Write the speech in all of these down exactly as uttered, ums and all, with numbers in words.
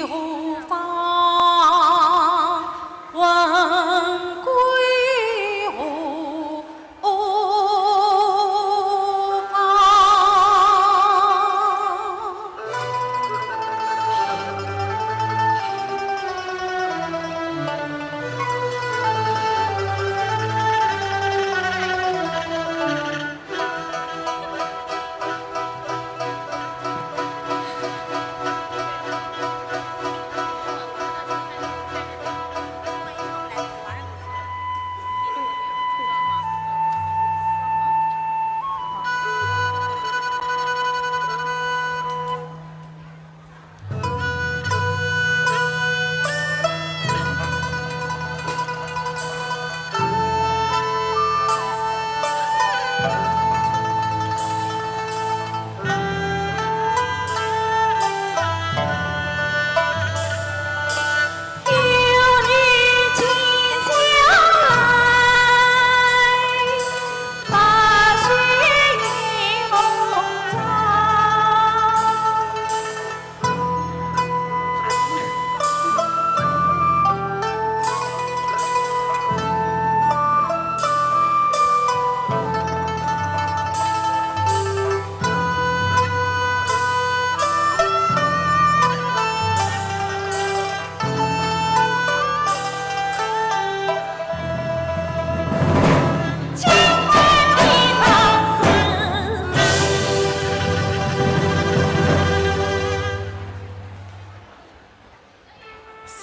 何方？魂归何方？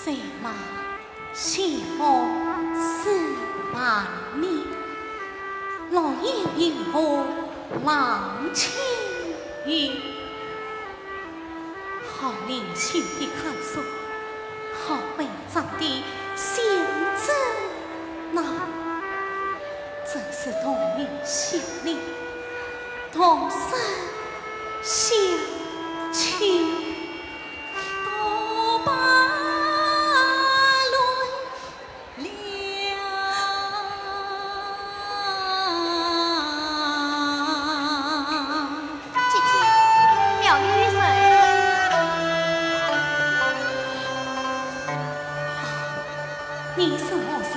谁骂西风四万里，落雁迎风浪轻雨。好年轻的寒暑，好悲壮的仙子呐，真是童年心里，童声相牵。 姐姐，妙玉人。你是何人？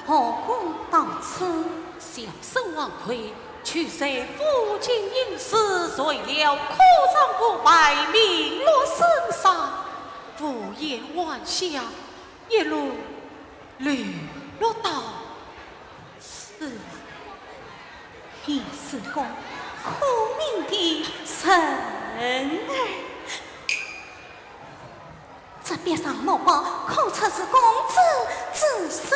何故到此？小生王魁，取材负荆垠，随了科场五百，名落孙山，无言还乡，一路 流落到此。你是个苦命的人儿。这边上木包，可曾是公子之手？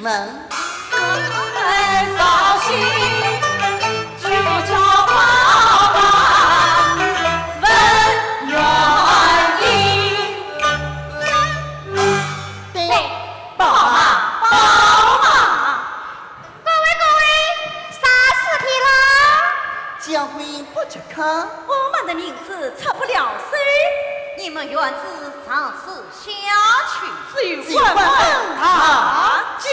恩。恩恩绍兴，就叫宝马文元英。对，宝马，宝马。各位，各位，啥事体啦？交规不及格。我们的银子出不了手，你们园子上是 下去，只有关门大吉。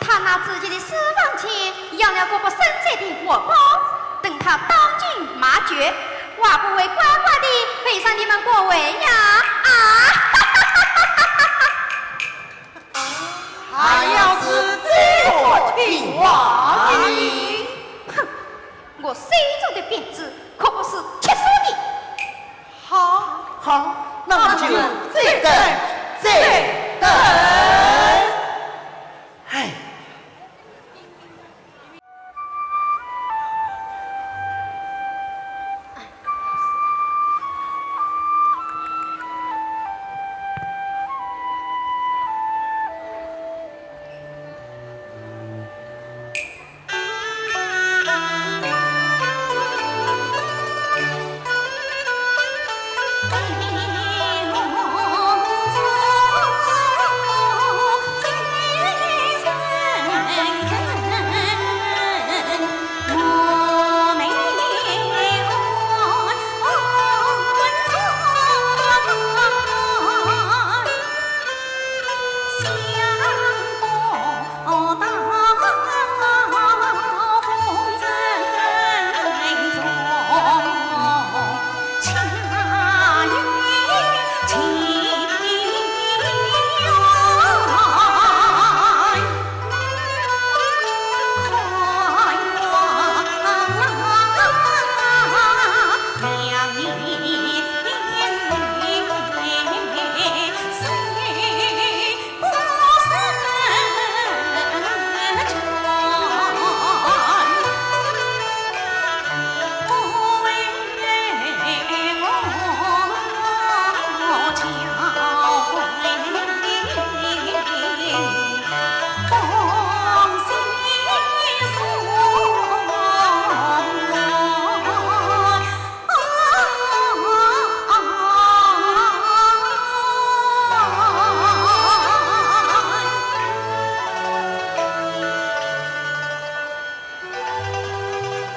他拿自己的私房钱养了各位生死的活宝，等他当众骂绝，我不会乖乖地赔上你们各位呀！啊！还要是再不听话的。哼，我手中的鞭子可不是铁做的。 好，好，那我们就再等，再等。哎。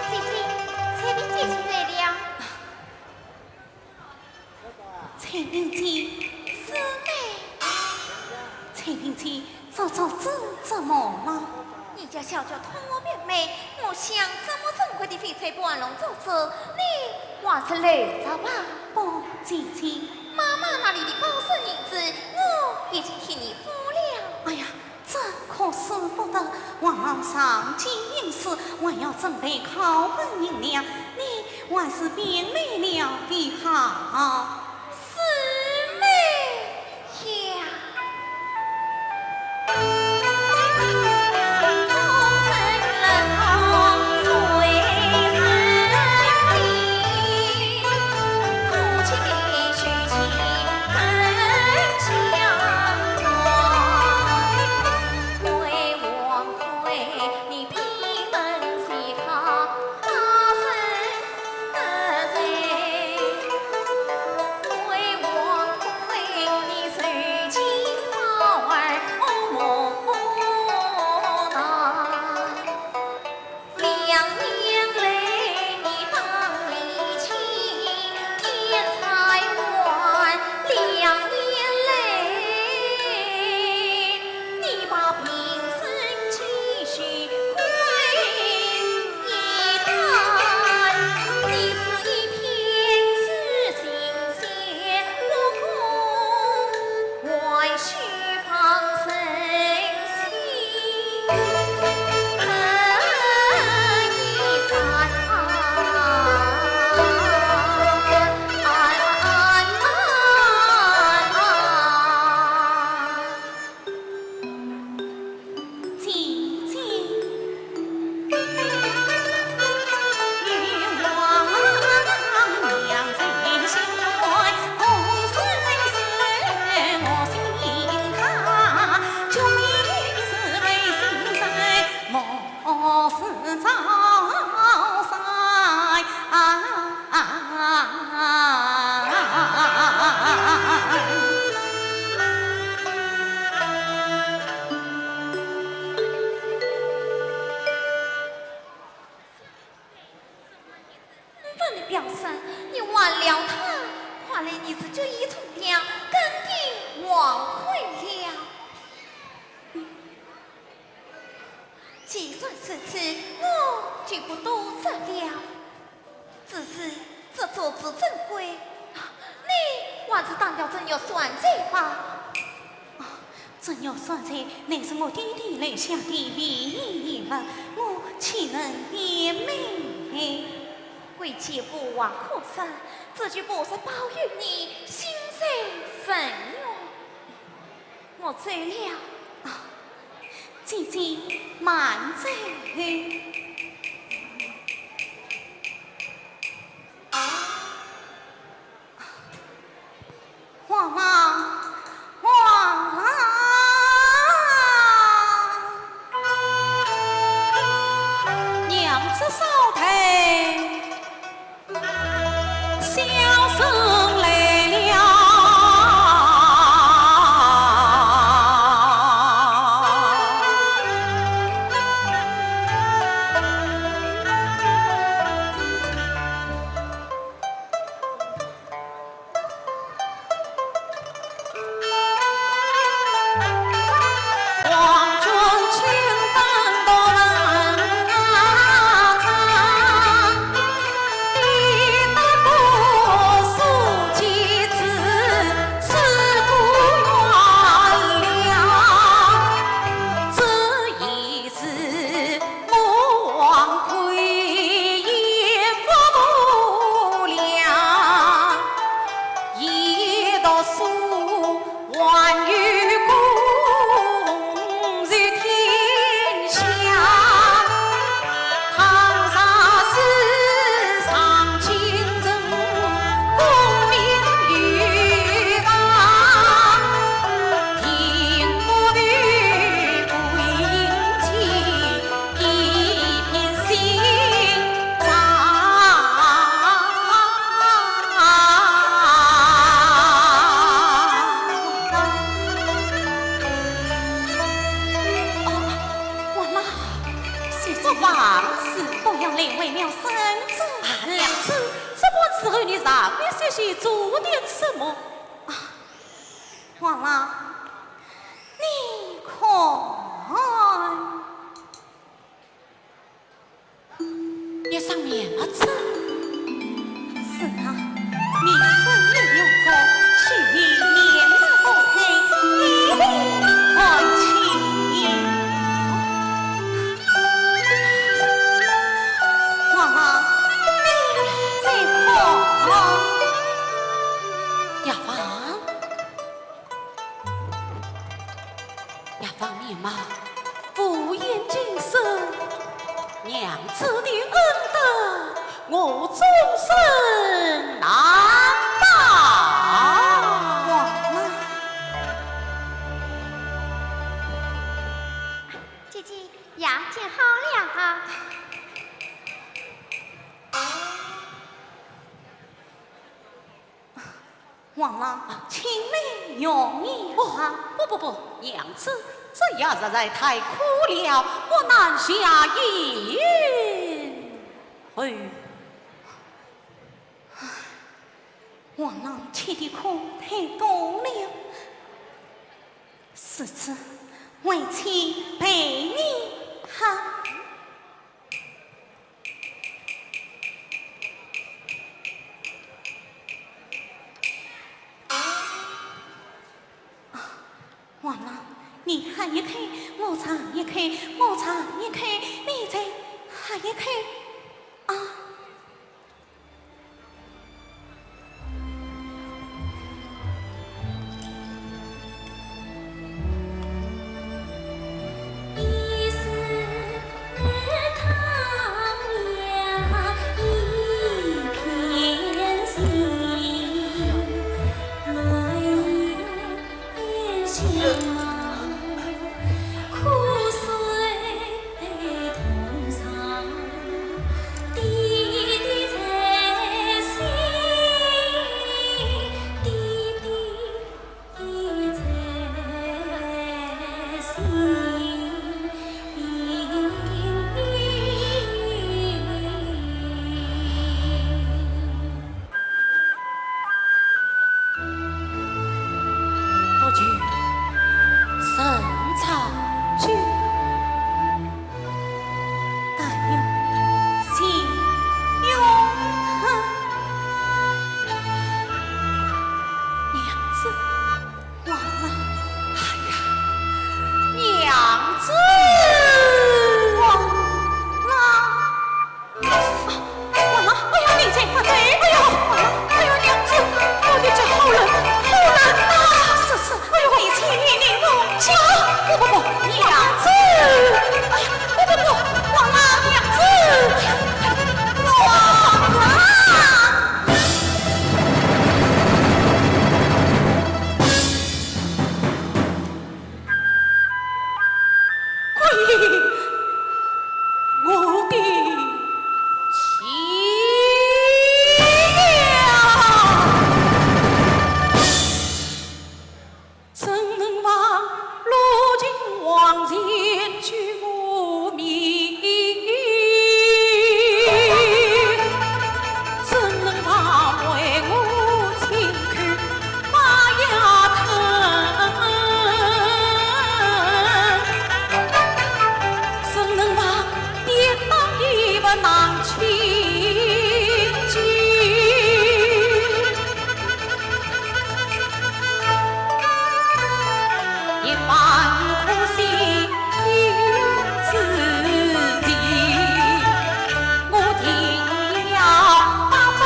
姐姐，采萍姐出来了。 采萍姐，师妹。采萍姐，做作怎么了？你家小姐托我表妹，我想这么珍贵的翡翠半笼做作，你还是留着吧。不，姐姐。妈妈那里的高升银子，我已经替你付了。哎呀， 这可使不得，王老上京应试，还要准备考本银两，你还是表妹了的好。师妹呀。还债吧。啊，这玉簪子乃是我爹爹留下的唯一遗物，我岂能掩埋？为姐无话可说，只求菩萨保佑你心想成愿。我走了。啊，姐姐慢走。 王郎，王郎。娘子稍待，小生来了。 是莫忘亏也不了，一读书还有功于天下。倘若是上京城，功名于望，定不为 哦，王郎，是不妨事，不要难为了身子。啊，娘子，这般时候你尚未歇息，做点什么？啊，王郎，你看。 一双棉袜子。是啊，你身有用功，去年棉袜不退，一定还清。王郎，你再看。雅芳。 雅芳棉袜，无言金色，娘子的恩德，我终身难报。王郎。姐姐，药煎好了啊。 王郎，请你用药。哦，不不不，娘子，这药实在太苦了，我难下咽喉。唉，王郎吃的苦太多了，如此，为妻陪你喝。 啊，王郎，你喝一口，我尝一口，我尝一口，你再喝一口。啊。怎能忘路情往前救我命？怎能忘为我亲口把药吞？怎能忘跌倒一不能起？ 一番苦心天知地，我定要发奋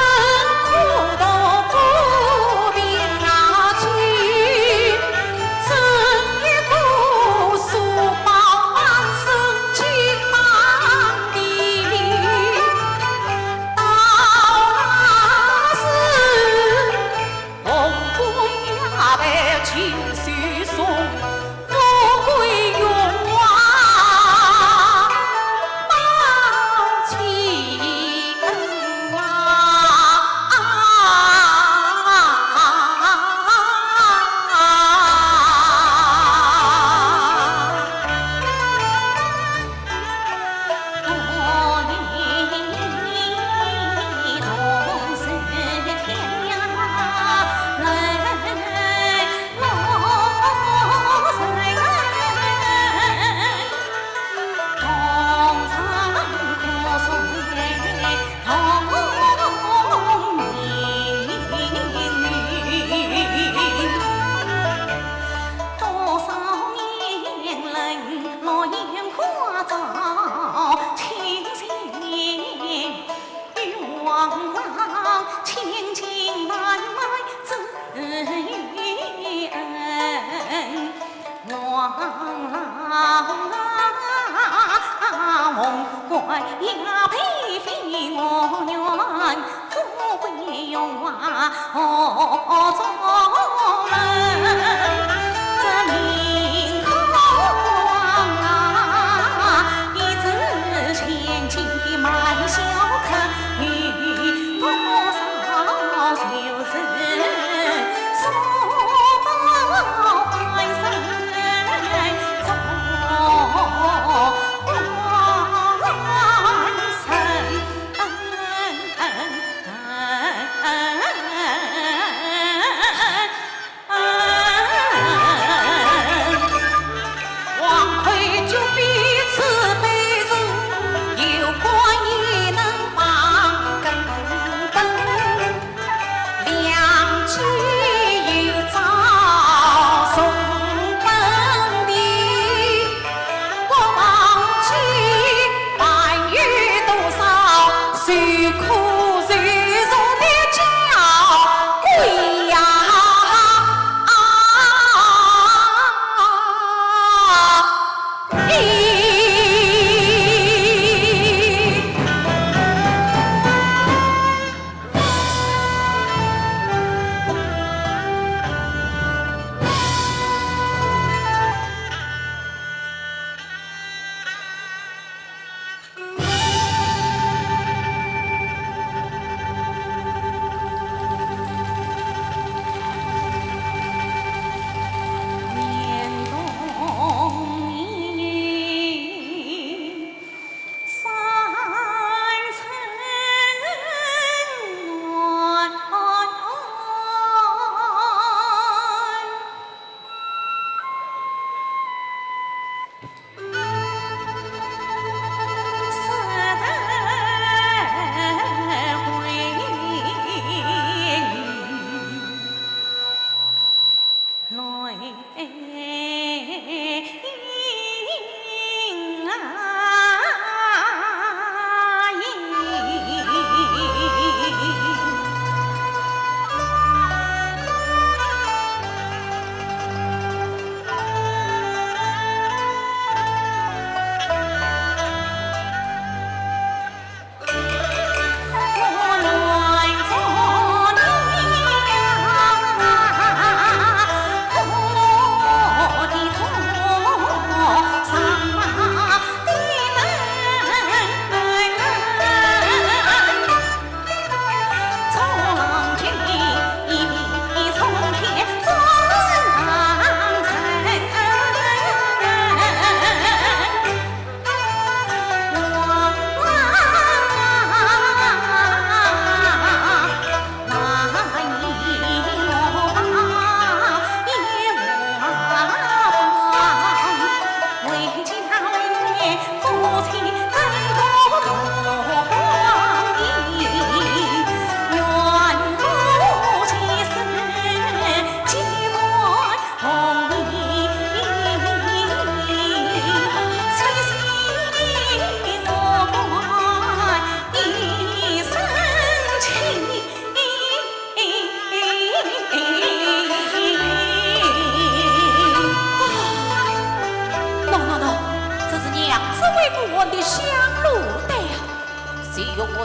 苦读浮萍啊经，争一个书包翻身进班的。到那时 凤冠霞帔尽收藏，富贵荣华报千啊！多少年轮，落英花照清新，与王郎亲近难耐之恩。王郎啊，凤冠霞帔非我愿， 富贵荣华何足论？这明空啊，一直前进的慢小客，有多少就是所欢喜中欢喜。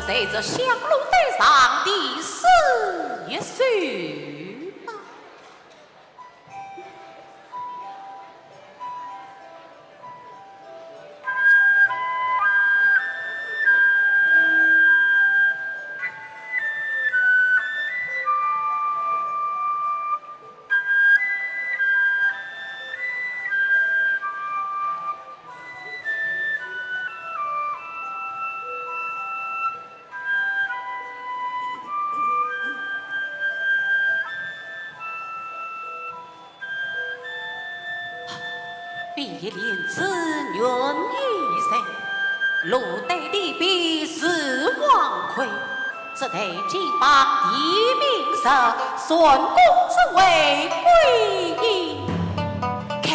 在这香炉台上的诗一首吧。 碧莲之愿与谁？炉台里边是王魁，这台金榜题名是，算公子为归隐。看。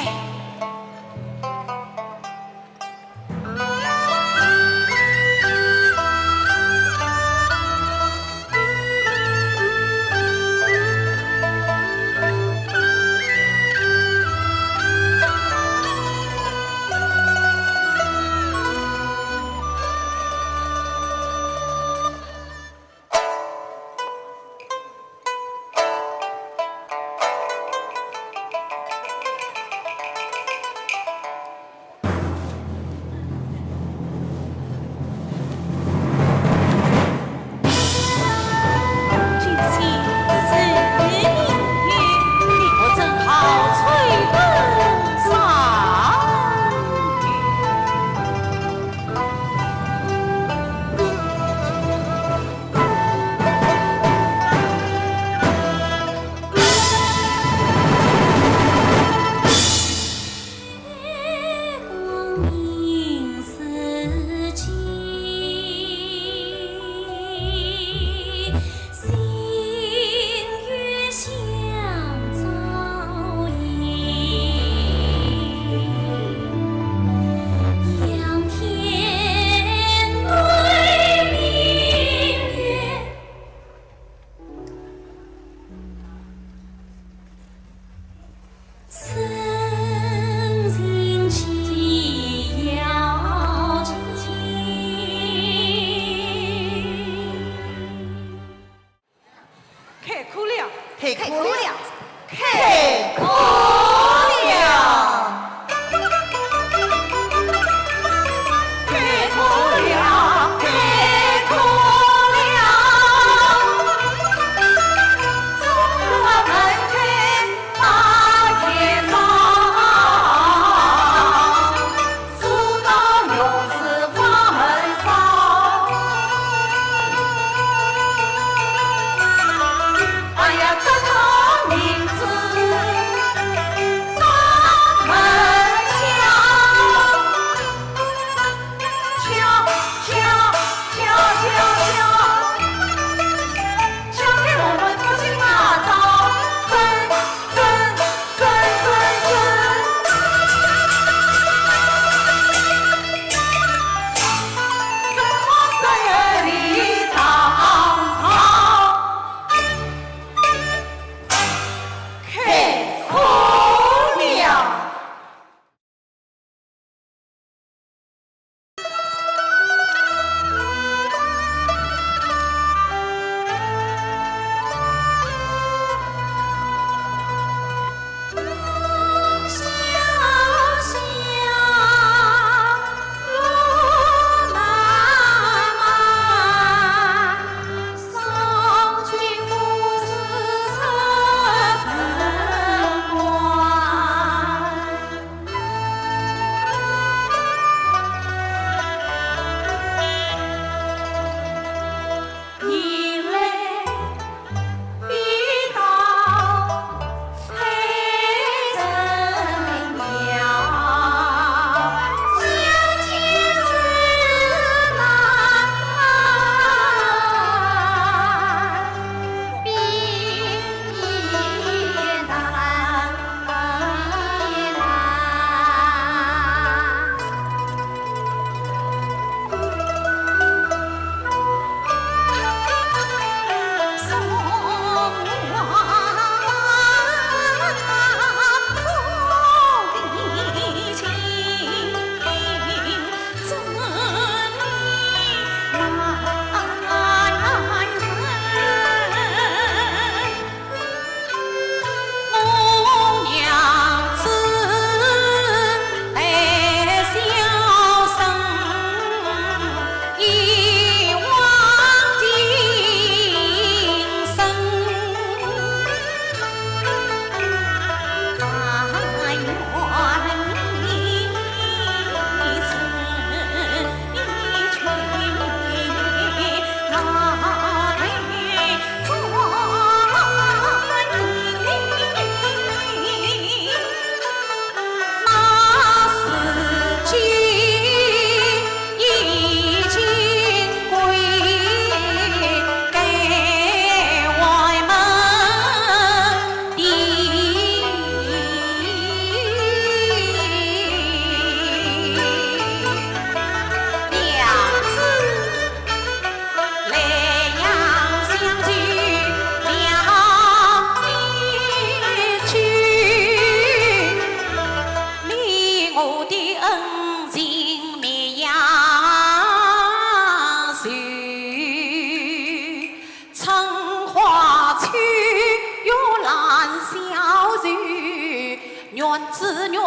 子愿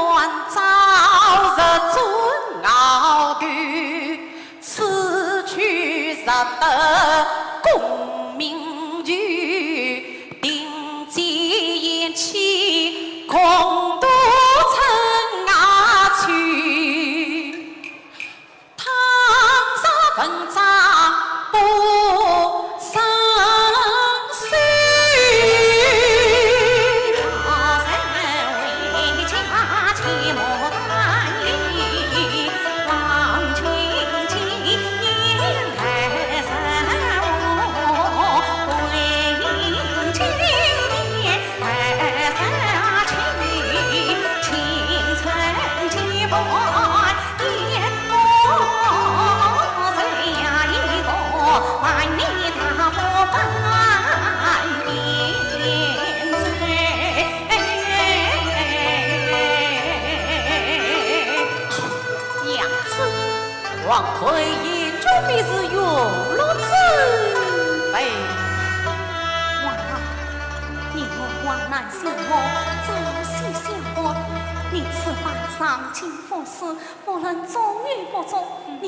朝日做鳌头，此去若得功名就，定节贤妻共度春夏秋。 倘若文章不成书，娘子，王魁饮酒非是娛乐之辈。王郎，你我患难相逢，朝夕相伴，你此番上京赴试， 无论中与不中，你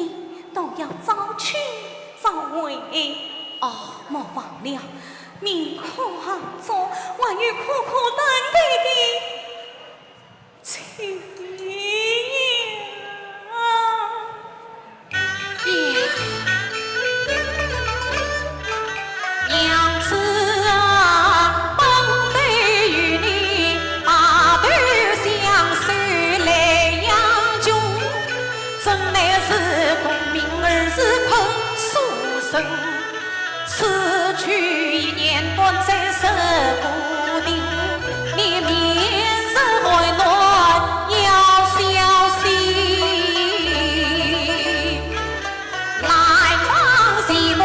都要早去早回。哦，莫忘了，命苦熬中，还有苦苦等待的秋呀。 娘子啊，本待与你白头相守来养穷，怎奈是功名二字困书生。此去一年半载说不定，你明日寒暖要小心。 来往寂寞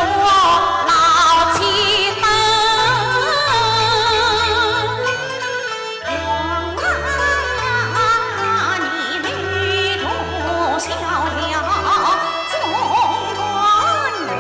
老街灯，望你眉头笑了终团圆。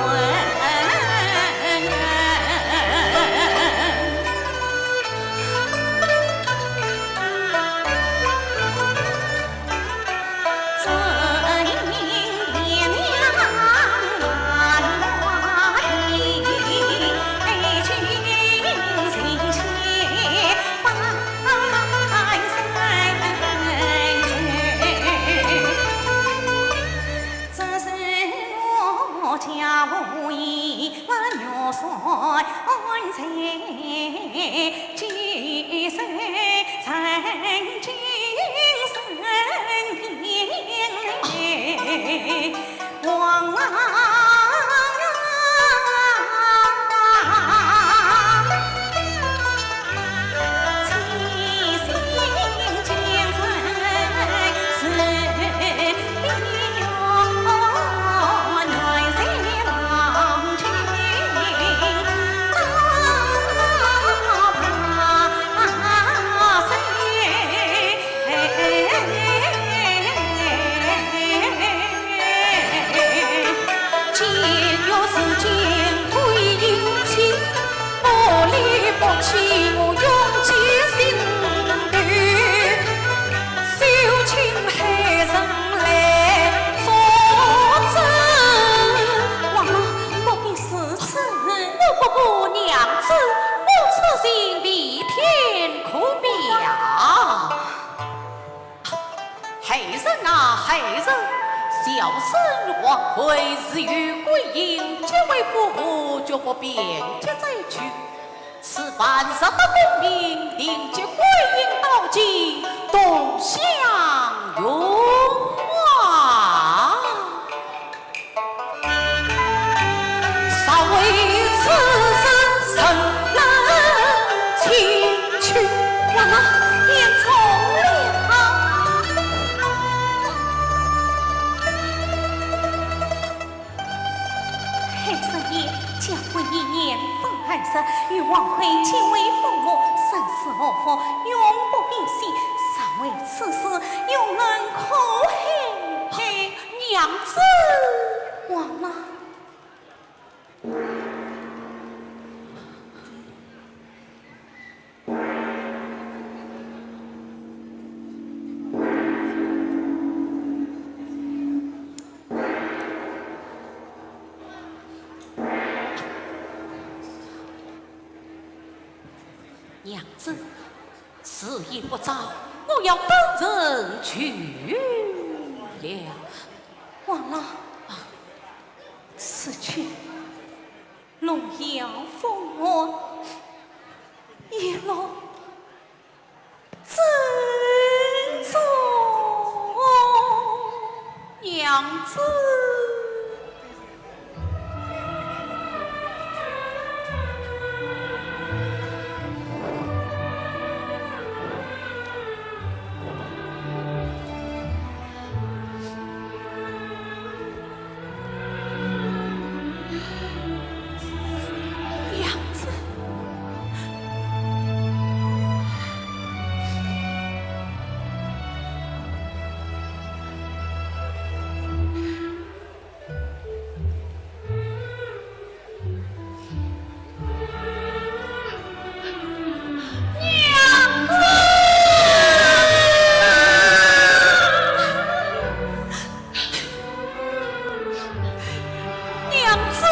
王郎，不必如此。我不过娘子，我此心未曾可表。 孩儿啊，孩儿，小生王魁自幼归隐，结为夫妇，绝不变节再娶。此番若得功名，定即归隐到京，同享荣华。 若为此事，怎忍轻去？王郎，言重了。孩儿也结婚一年方二十，与王魁结为夫妇，生死祸福，永不变心。若为此事，有人可害。娘子。王郎。娘子，时已不早，我要登城去了。王郎，啊，此去龙顏凤婉，一路 珍重。娘子。娘子。 娘子。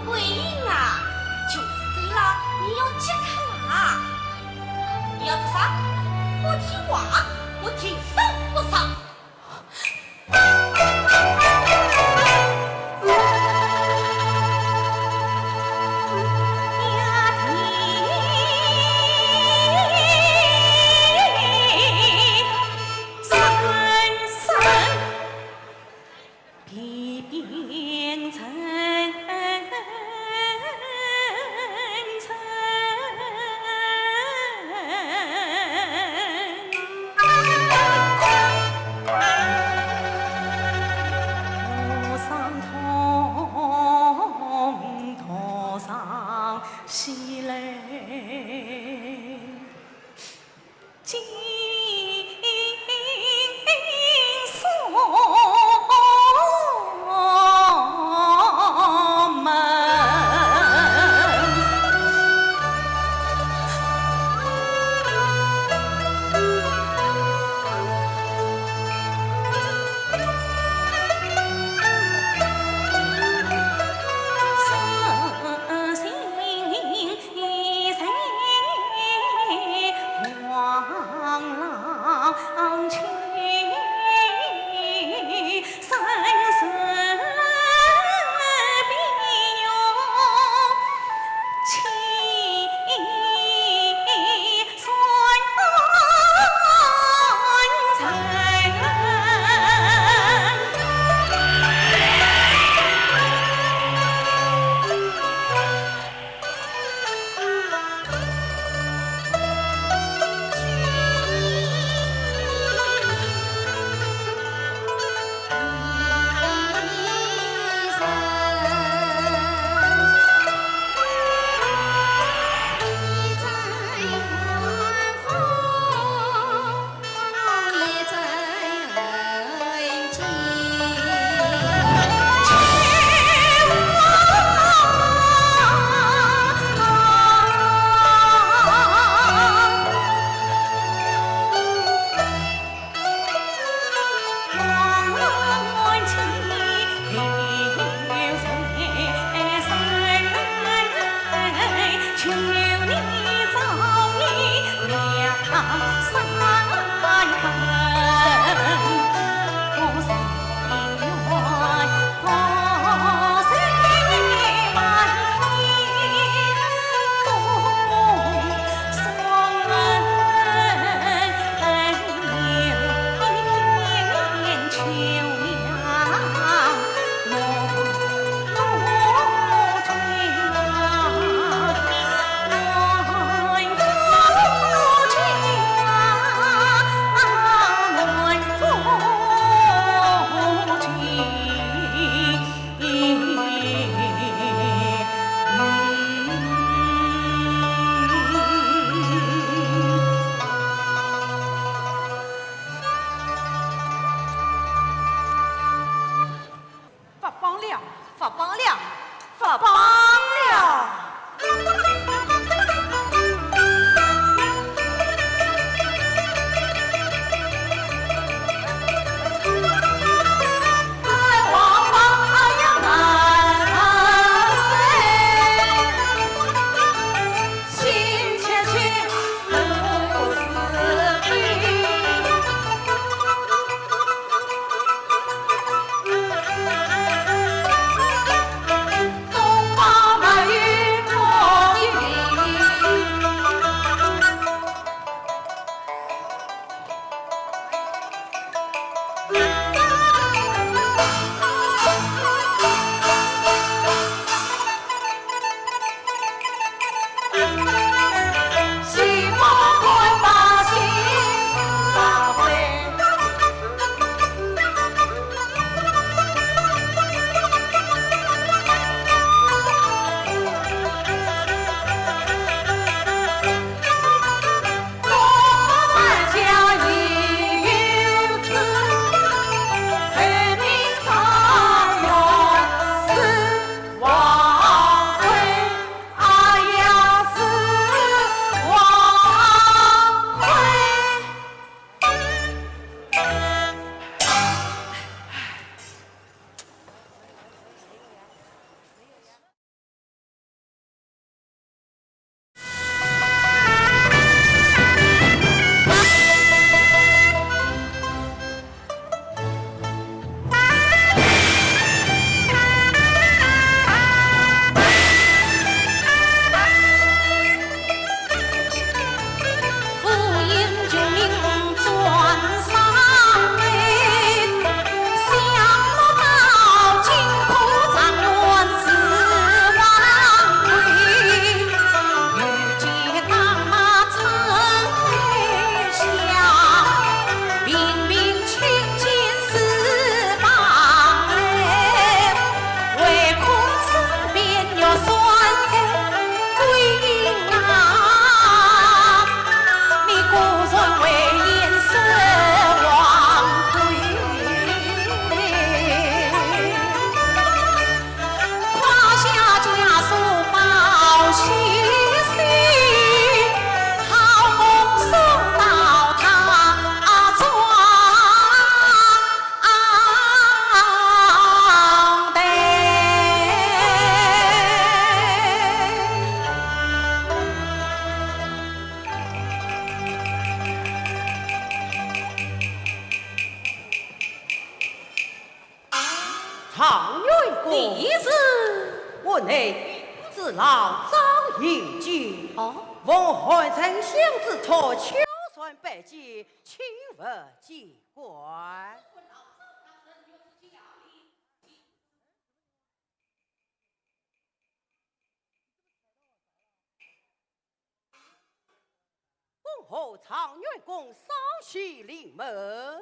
桂英啊，就是这了，你要急看啊！你要做啥？不听话，我听都不说。子老早饮酒，哦。奉韩丞相之托，敲船拜见，请勿见怪。 恭贺状元公双喜临门。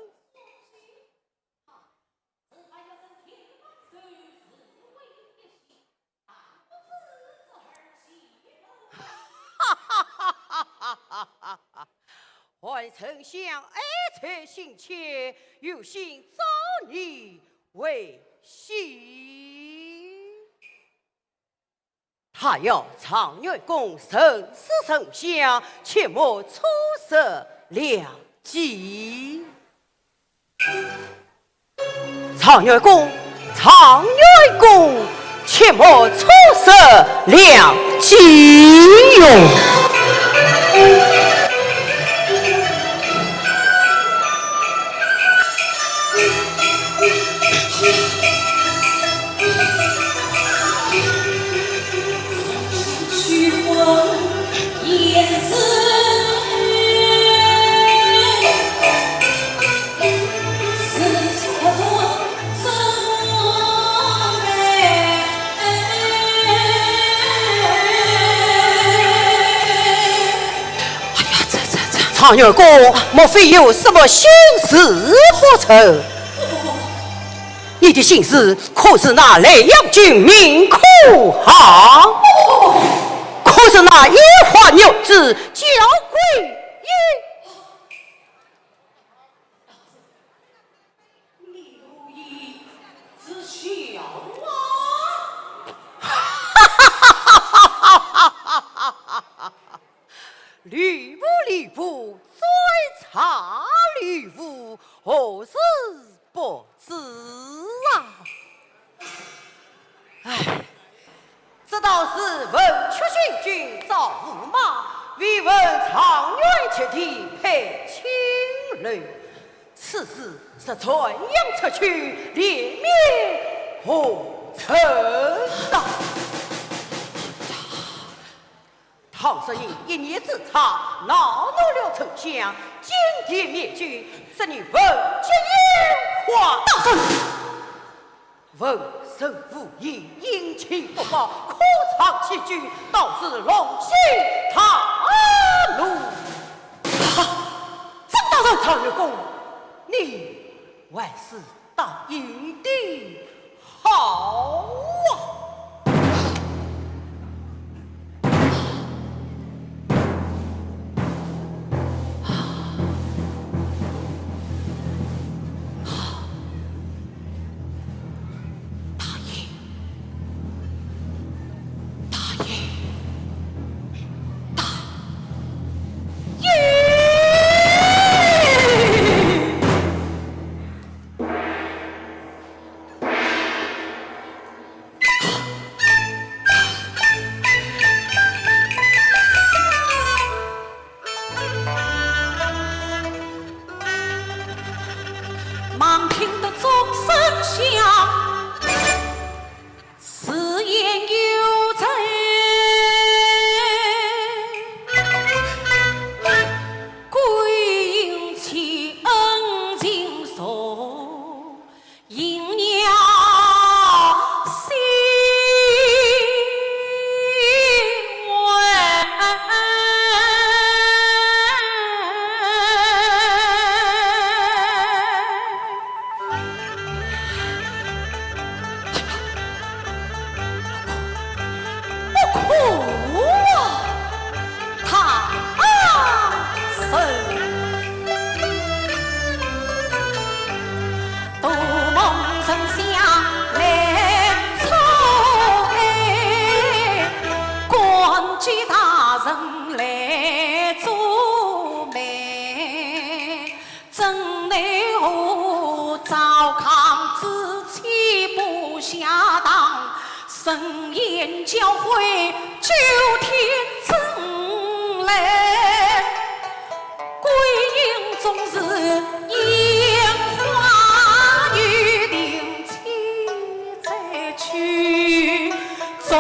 哈哈哈哈哈哈！韩丞相爱才心切，有心招你为婿。 他要状元公认识丞相，切莫错失良机。状元公，状元公，切莫错失良机哟。 哎呀，这，这，这，状元公，莫非有什么心事不成？你的心事可是那莱阳郡民苦行？可是那烟花玉质交桂英？ 你无意知晓啊？吕布，吕布，追查吕布，何事不知啊？唉， 这道是文曲星君赵驸马，未闻状元及第配青楼，此事若传扬出去，脸面何存呐？倘若因一念之差，恼怒了丞相，金殿灭军，这你文及烟花。大人！ 文人武艺，阴晴不报，可藏其局，倒是龙心大怒。哈！张大人，状元公，你还是答应的好啊！ 大爷，大爷，大爷！ 忙听得钟声响，自言有罪，桂英欺恩情重。 莺鸟心危。 不可啊，唐僧。大蒙丞相来出来，官居大人来做媒。 怎奈何糟糠之妻不下堂，深夜教诲九天真来。桂英终日烟花雨淋，妻再去，终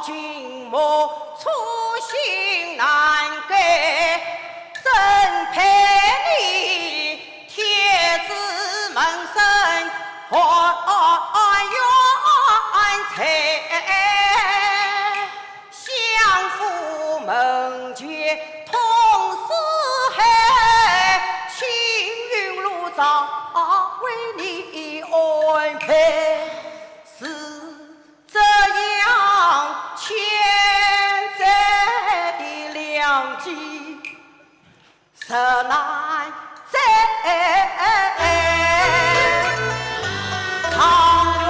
金木初心难改，怎配你天子门生还愿才？相府门前痛四海，青云路上为你安排。 是这样千载的良机，实难再重圆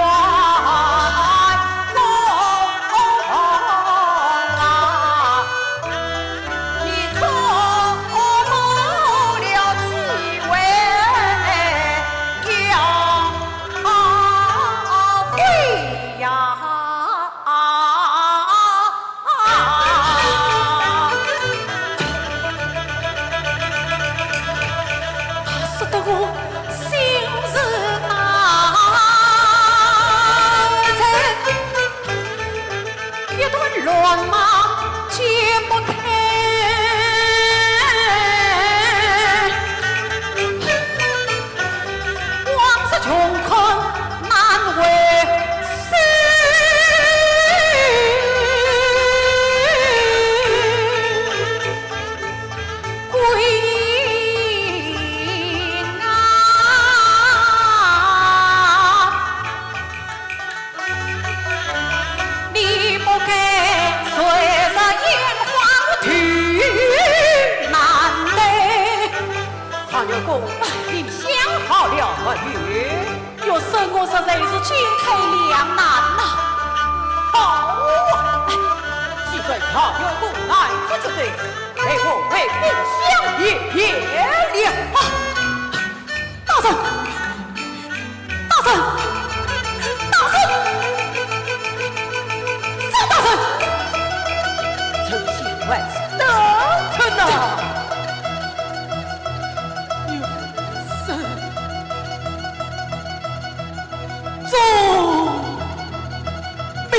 啊！你错过了机会呀！ 啊，飞呀！说得我心事难耐，一段乱梦解不开。 往事穷困难回首，归雁啊！你不该随着烟花去难得。 唐元公，你想好了没有？学生我实在是进退两难呐。好啊，既然唐元公难做决定，待我回禀相爷便了。啊，大人，大人，大人，张大人，丞相万岁，大人呐！ 有失宗命。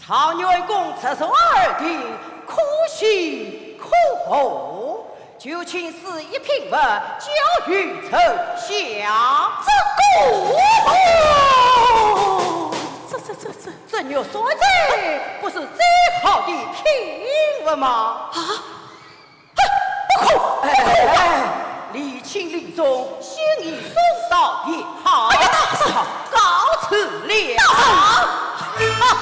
状元公出手二弟，可喜可贺。 就请赐一品文，交与丞相。这个……哦，这，这，这，这……这玉山这不是最好的品文吗？啊？哎，不可，不可！哎，哎，哎，礼轻礼重，先送到殿下。哎呀，大人！告辞了。大人！大人！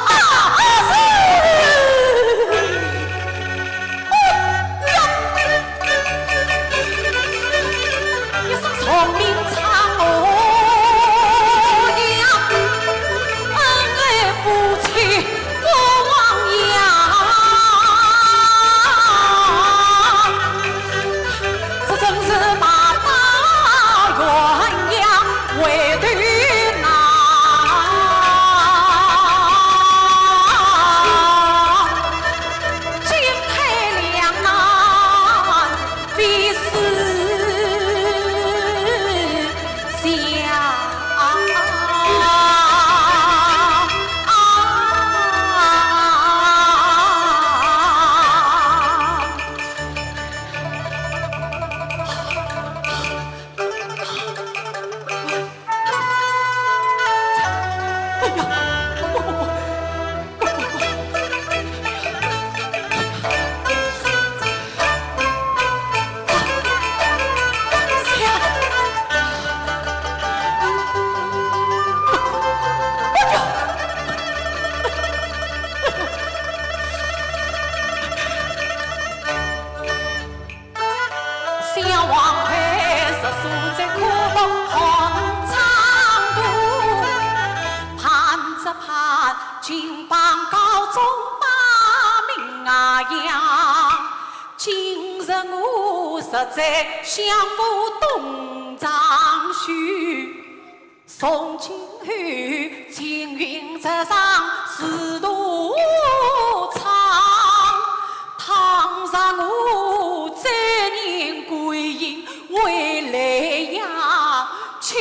岂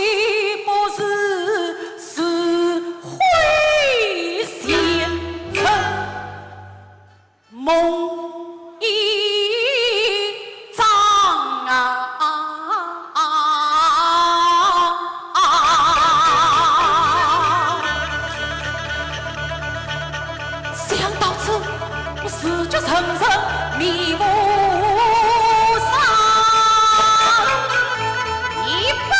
不是是非前程，梦一场啊！想到此，我自觉人生迷无常。一把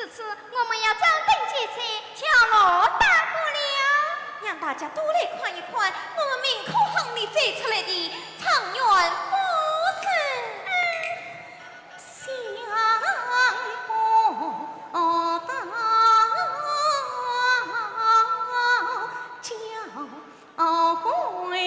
此次我们要掌灯结彩，敲锣打鼓了。让大家都来看一看，我们明可亨利走出来的状元夫人。想不到娇贵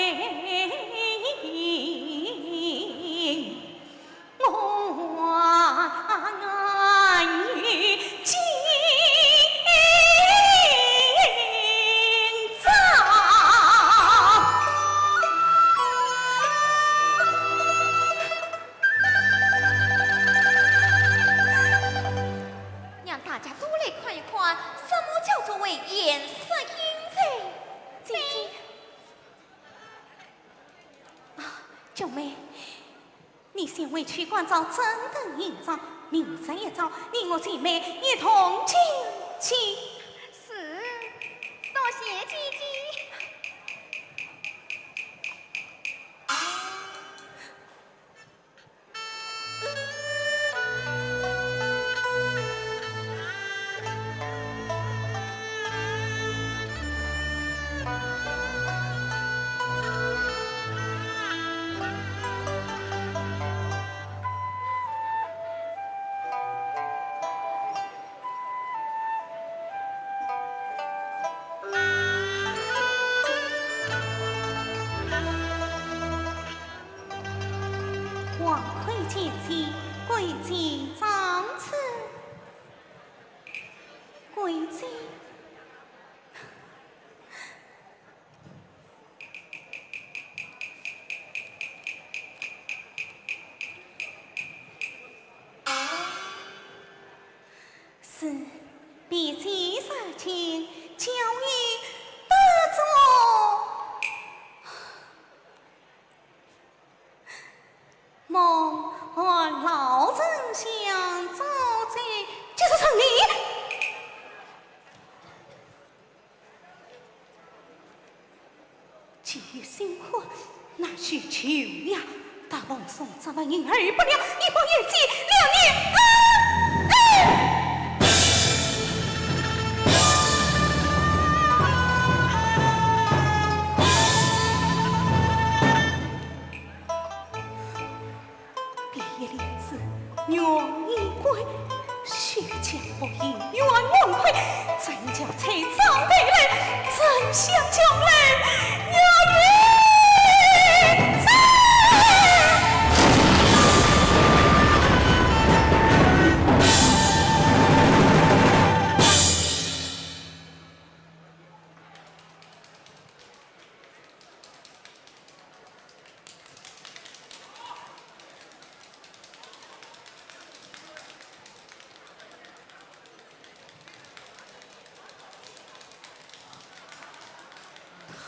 让大家都来看一看，什么叫做为颜色饮酒？姐姐。啊，九妹，你先回去关照掌灯迎接，明日一早，你我姐妹一同进京。是，多谢姐姐。 王魁见驾，跪见长车。跪见。 是，卑贱受惊，教育不足。蒙汉老丞相招罪，就是成礼。 既有新婚，那须求呀。大王送这万银二百两，以报冤家两年恩。别一帘子，愿衣冠，须将我一愿王魁，怎叫吹张对联，怎想将来要人走。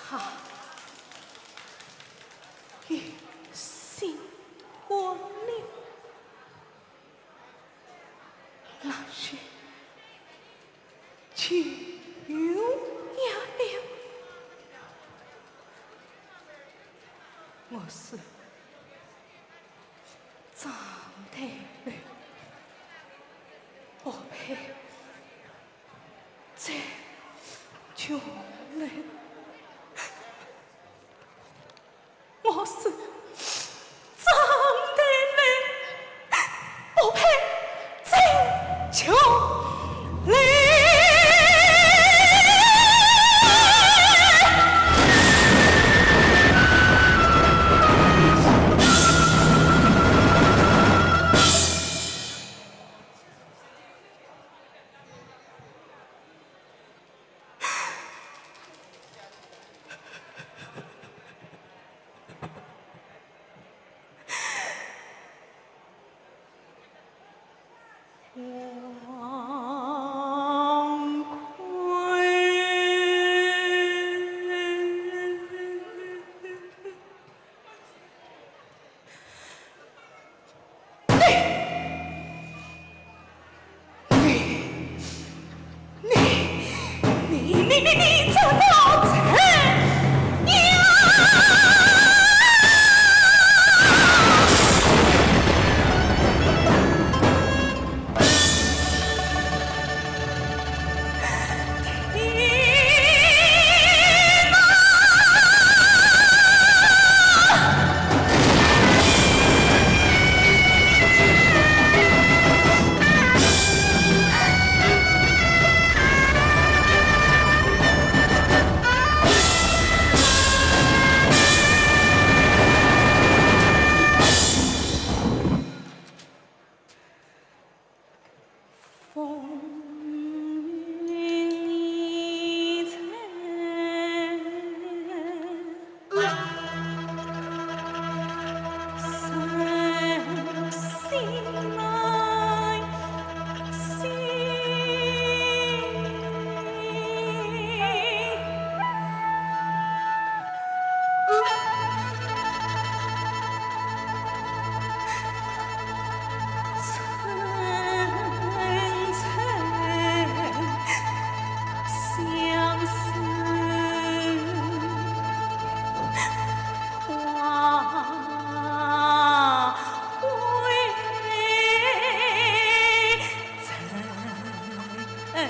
他有新欢了。 那是就有呀了。我是长大了，不配再穷了。 我是长大了，不配再穷了。你，你，你，你，你，你这个贼呀！对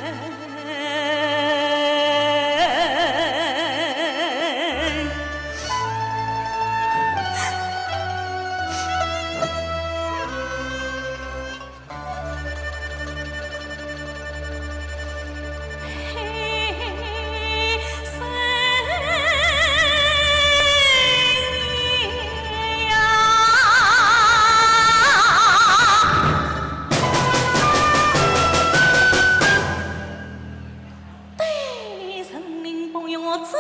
人民朋友子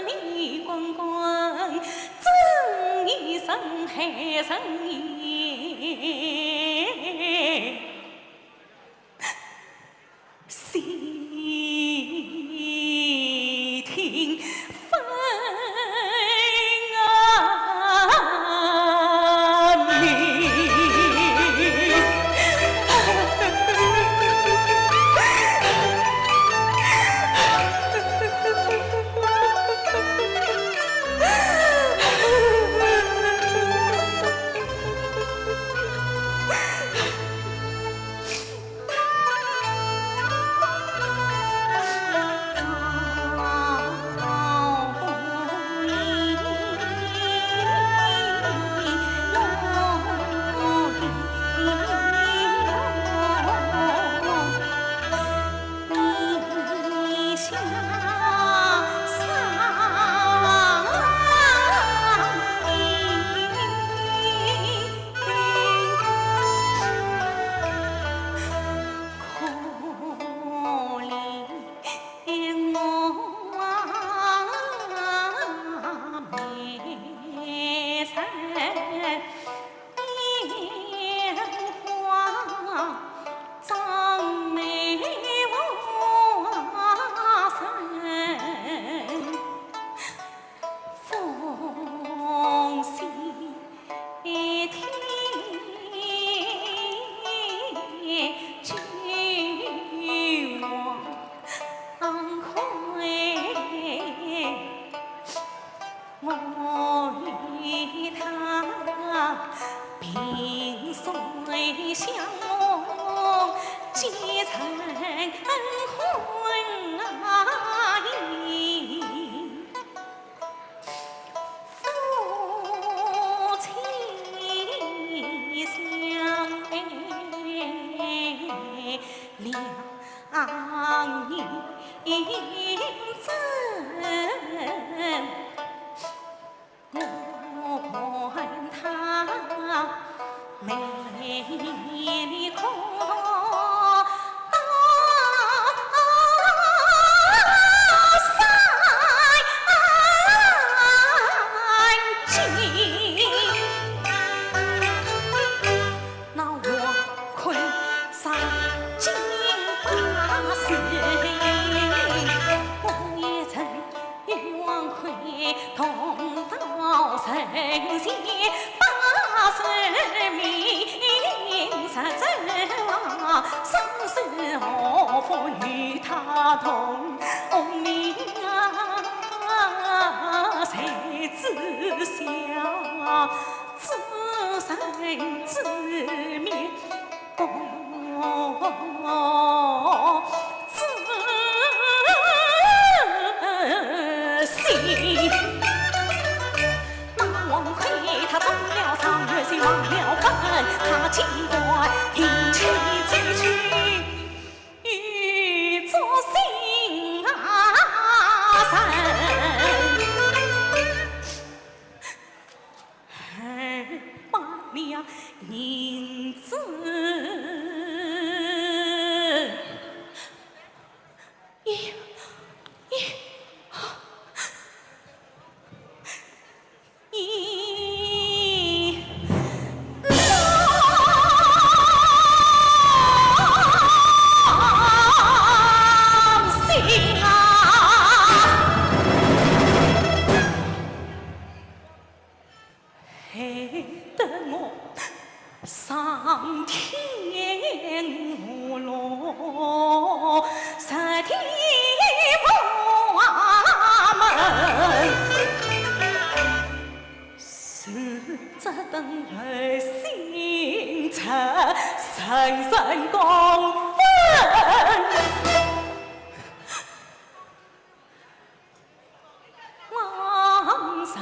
女光光，真义上海人民。 细听分明。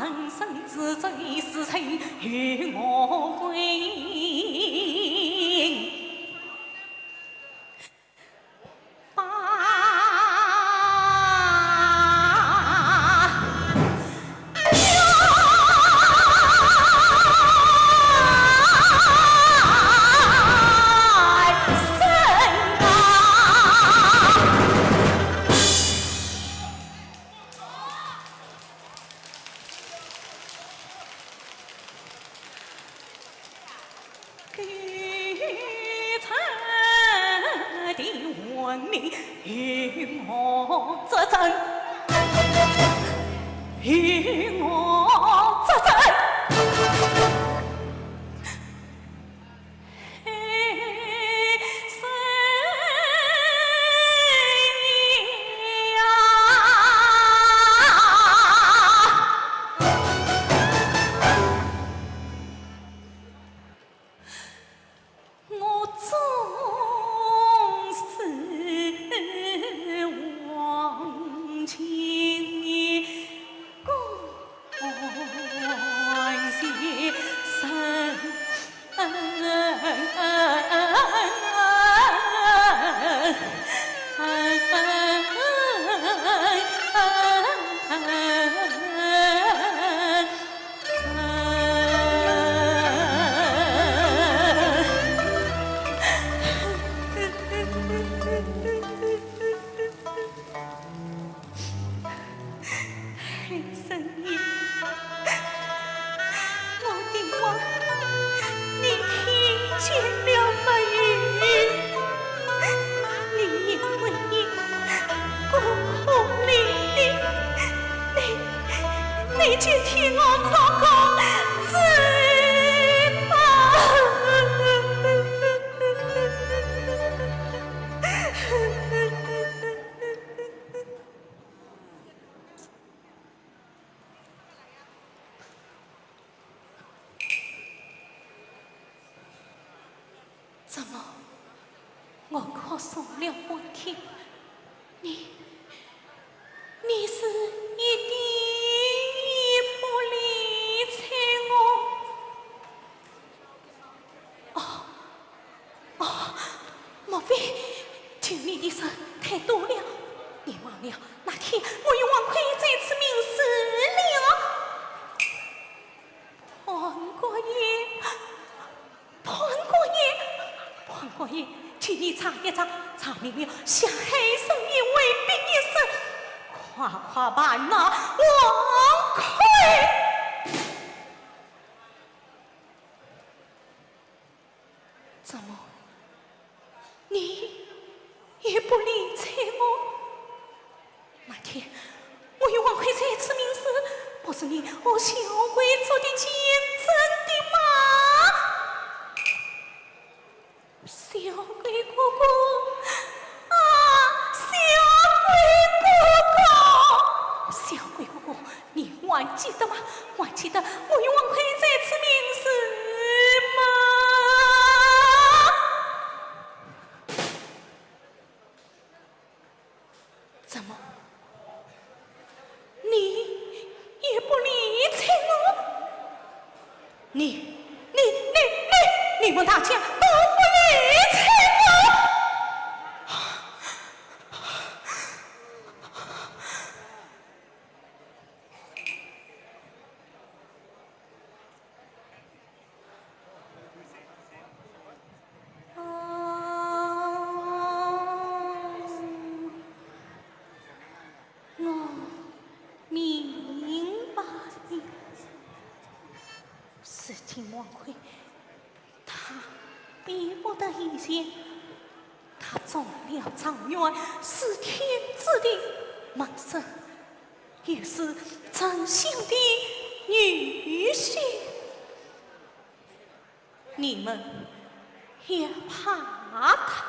生死罪是谁与我归？ 狗贼的亡灵与我作证，与我作证。 我终是忘情的官先生。 生意，我的话，你听见了没有？你也不应孤苦伶仃，你，你就替我做个主吧。 怎么，我哭丧了半天，你，你是一点也不理睬我？哦，哦，莫非求你的人太多了？你忘了那天我与王魁在此盟誓了？ 潘国英，潘国英，潘国英，请你查一查，查明了，想害沈翊为必一死，快快办那王魁。怎么，你也不理睬我？ 那天，我与王魁在此盟誓，不是你和小鬼做的见证的吗？小鬼哥哥，啊，小鬼哥哥，小鬼哥哥，你还记得吗？还记得我与王魁在此盟誓吗？ 怎么，你也不理睬我？你，你，你，你，你们大家都不理睬我！ 哦，我明白了。如今王魁，他比不得以前，他中了状元，是天子的门生，又是丞相的女婿。 你们也怕他，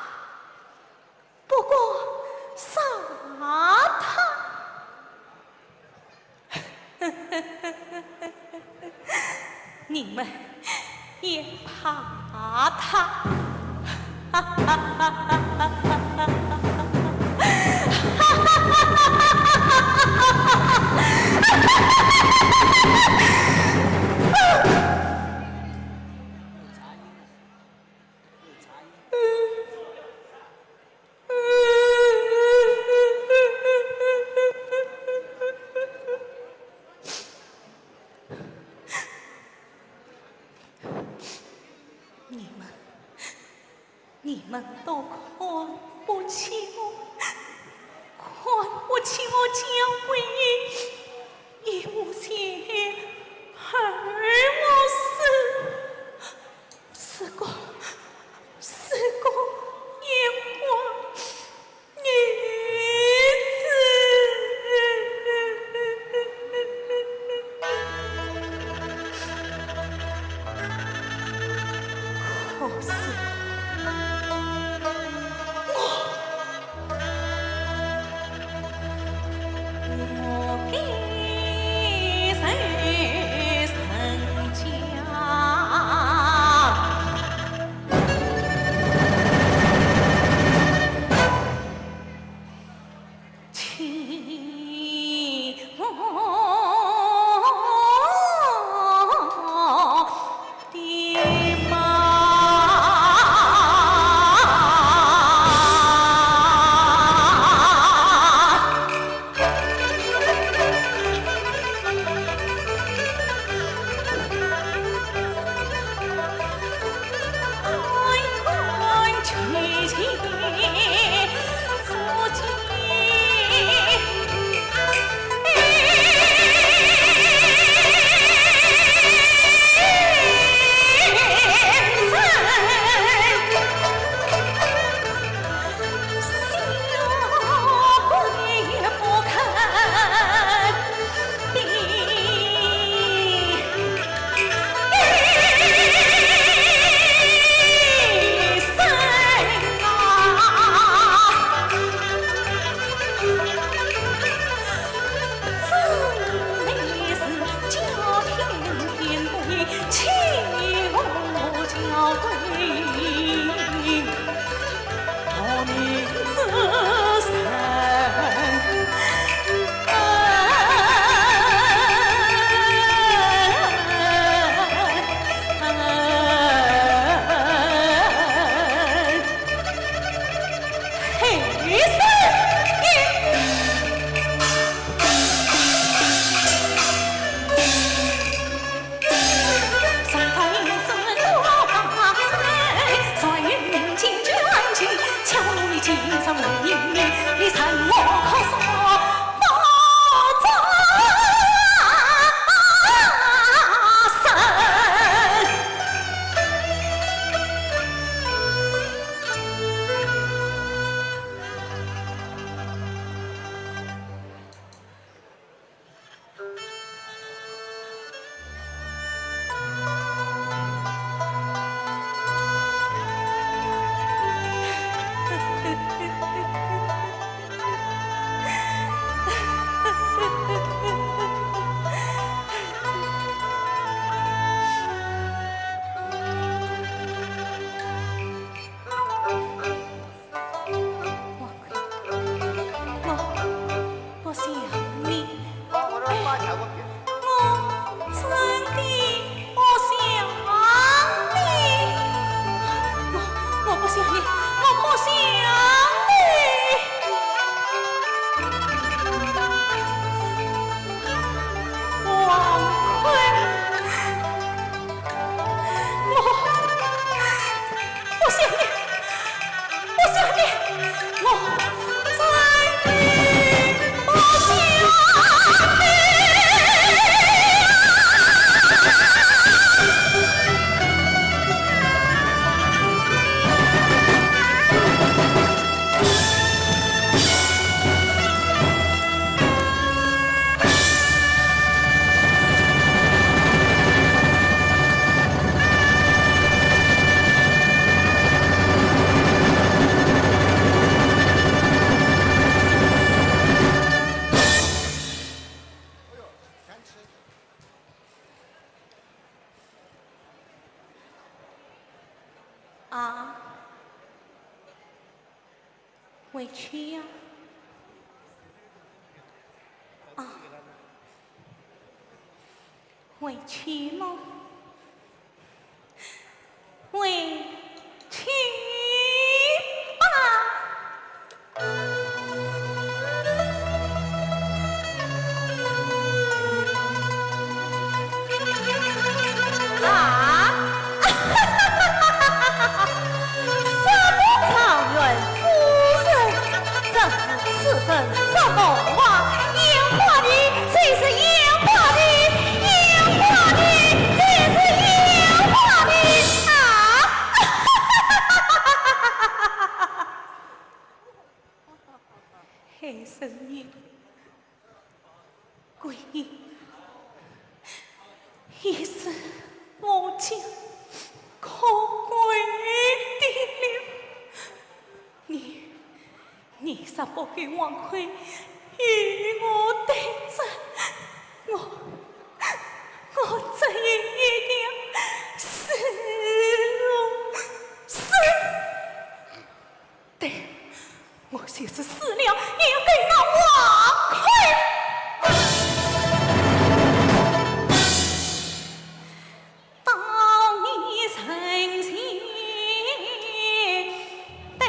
不过杀他。你们也怕他。起我交关，一无钱，二无势。时光，时光，年华，日子。可是我 我，我想你。哎，我真的不想你。我，我不想你，我不想你。王坤。 我，我想你，我想你，我真的不想你。啊，回去呀。啊，回去么？ 回去吧。啊！什么状元夫人？真是此生所梦无。海神爷，桂英，已是无家可归的了。你，你若不给王魁与我对质，我，我这一夜的死路是 对，我就是死了，也要给那王魁当你人情对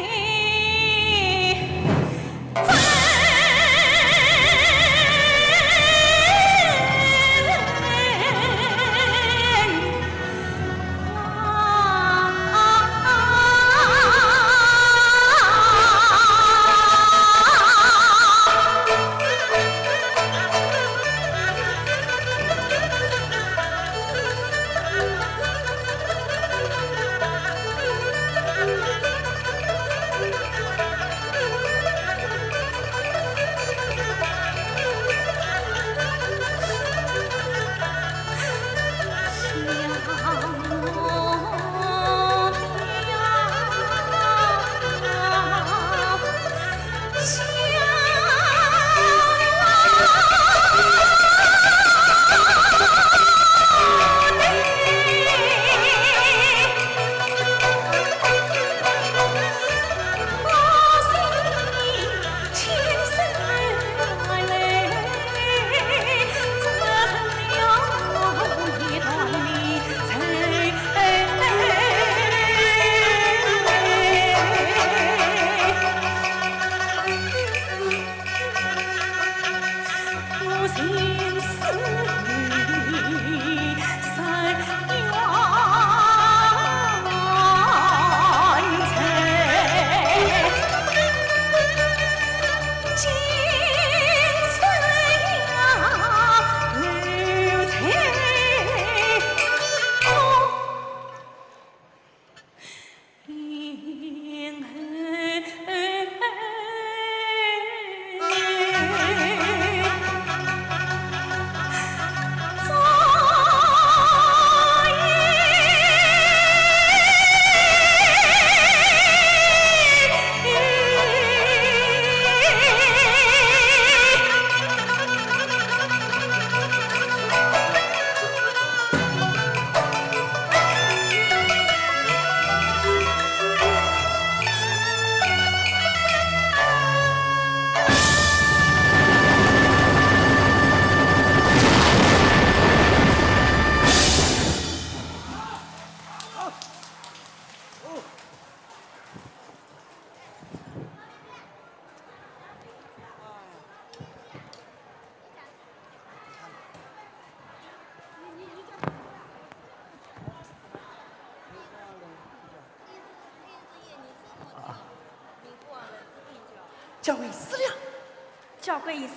交给你了。交给你了。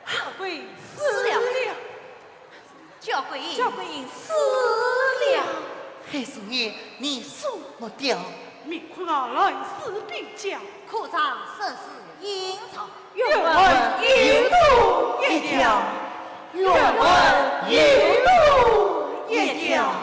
交给你了。交给你了。交给你了。海神爷，你说么对。命苦啊，来世必交。苦肠生死应尝。愿闻一路一条。愿闻一路一条。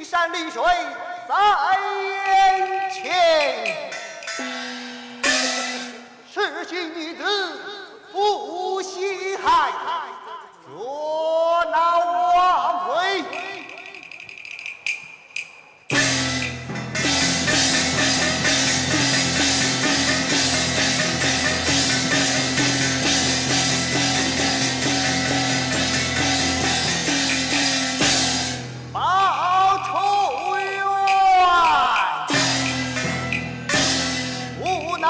山绿水在眼前，痴心女子负心汉，捉拿王魁。 报仇冤，无奈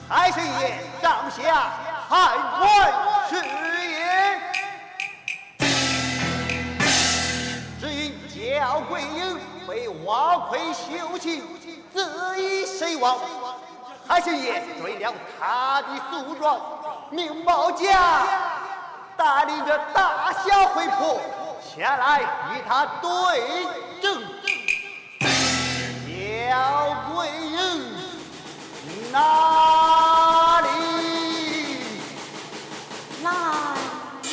海神爷赏下判官是也。只因敫桂英被王魁休弃，自缢身亡。 海神爷追了他的宿庄，命毛家带领着大小会仆前来与他对阵。敫桂英哪里？来也！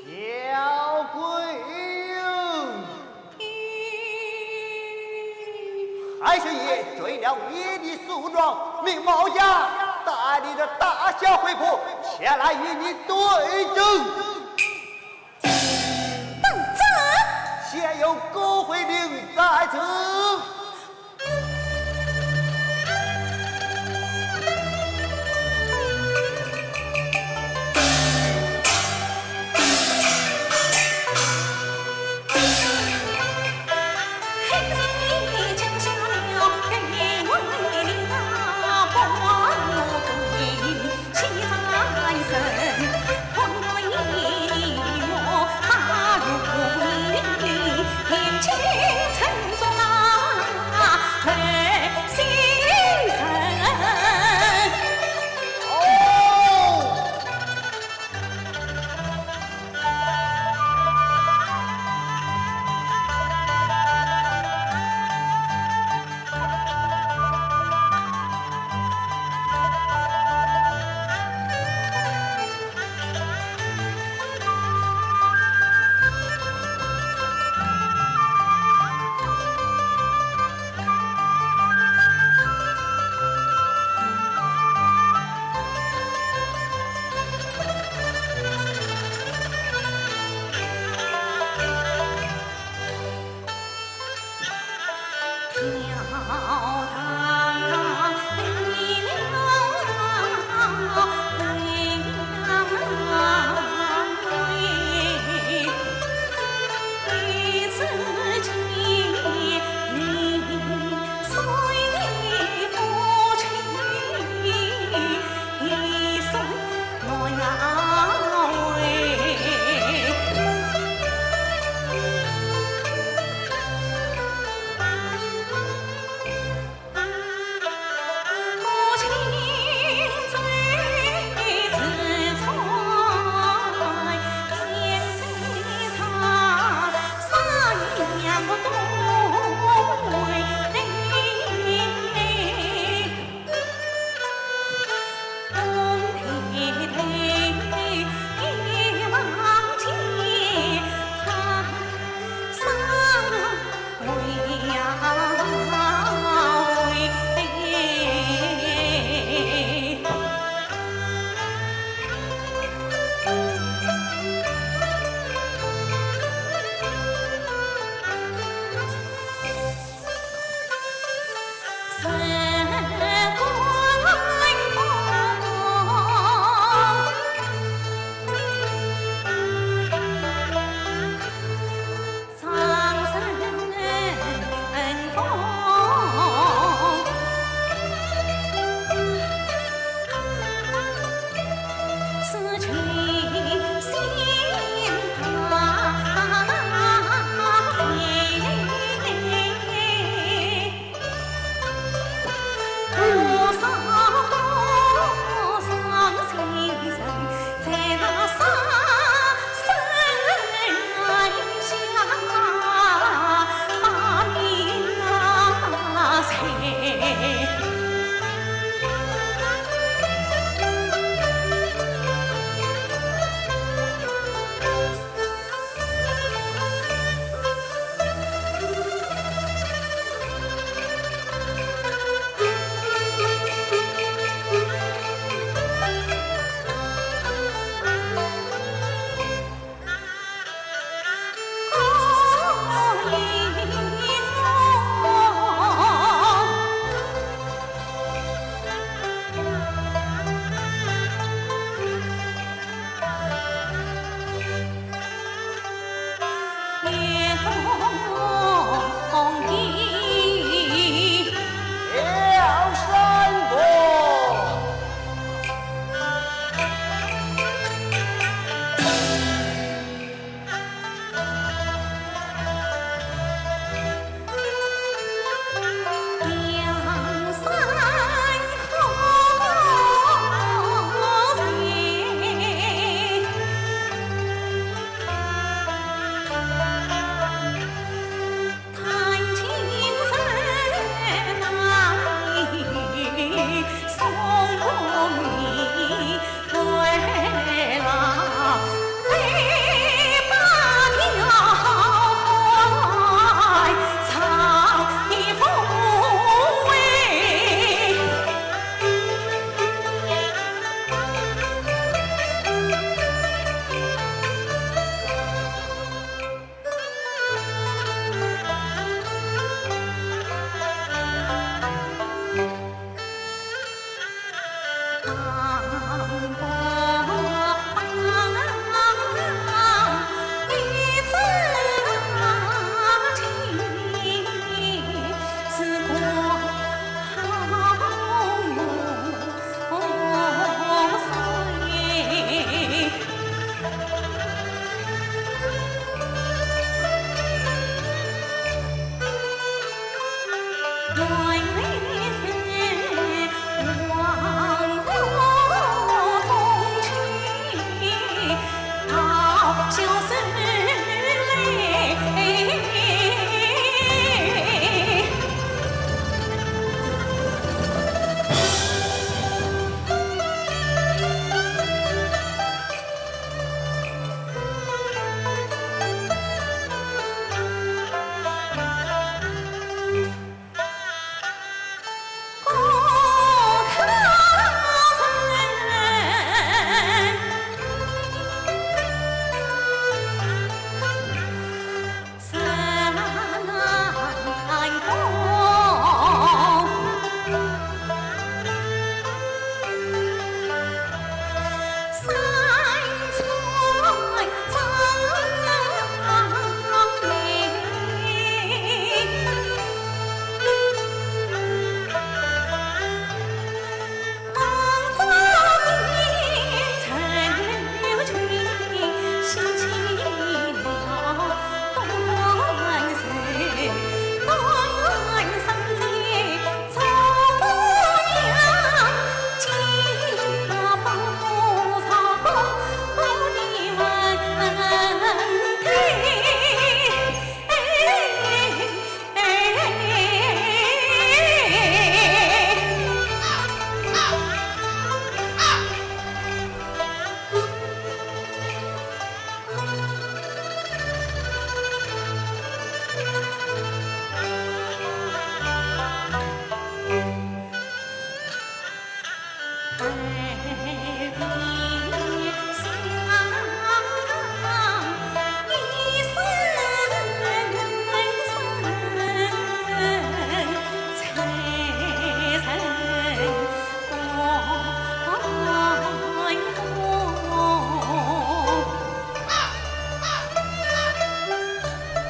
敫桂英。 海神爷追了你的宿庄，命毛家带领着大小会仆前来与你对阵。等着！现有勾回令在此。 天青城中啊，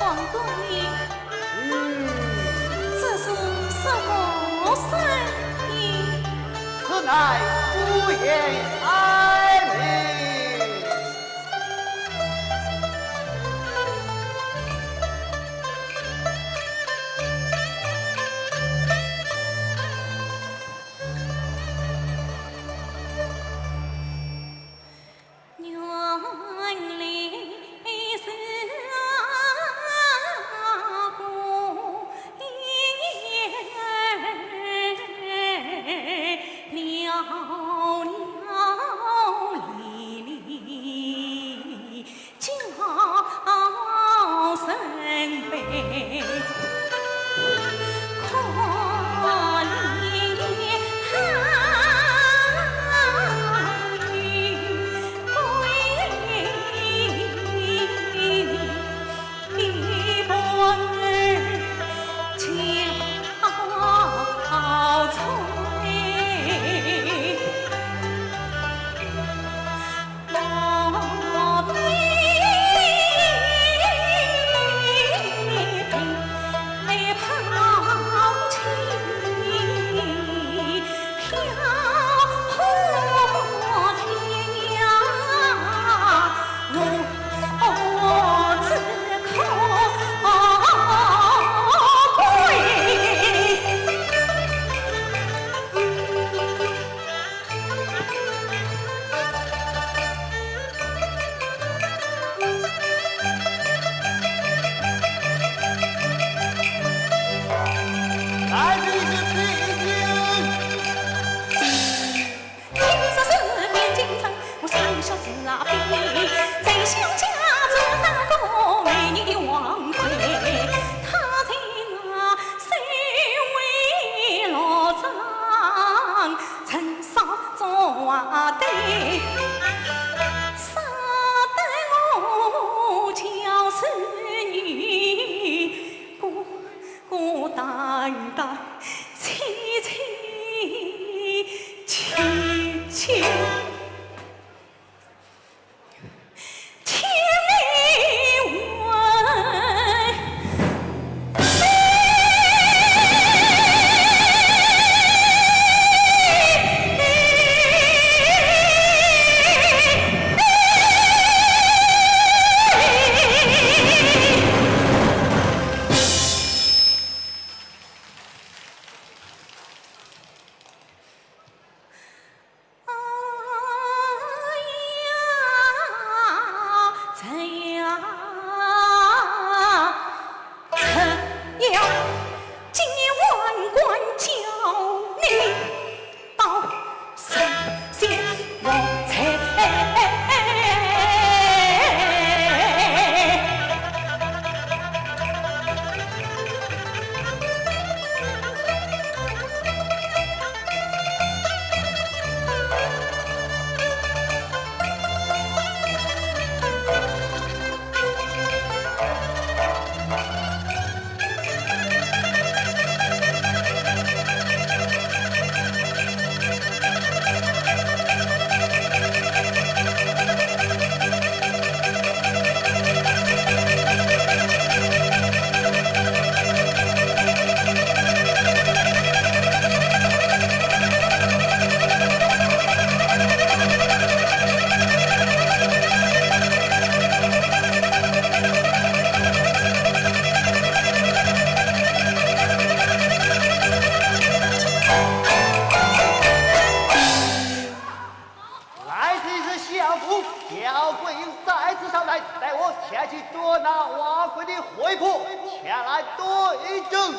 王公爷，嗯。这是什么声音？此乃孤雁哀鸣。小鬼再次上台，待我前去夺那花魁的魂魄，前来对阵。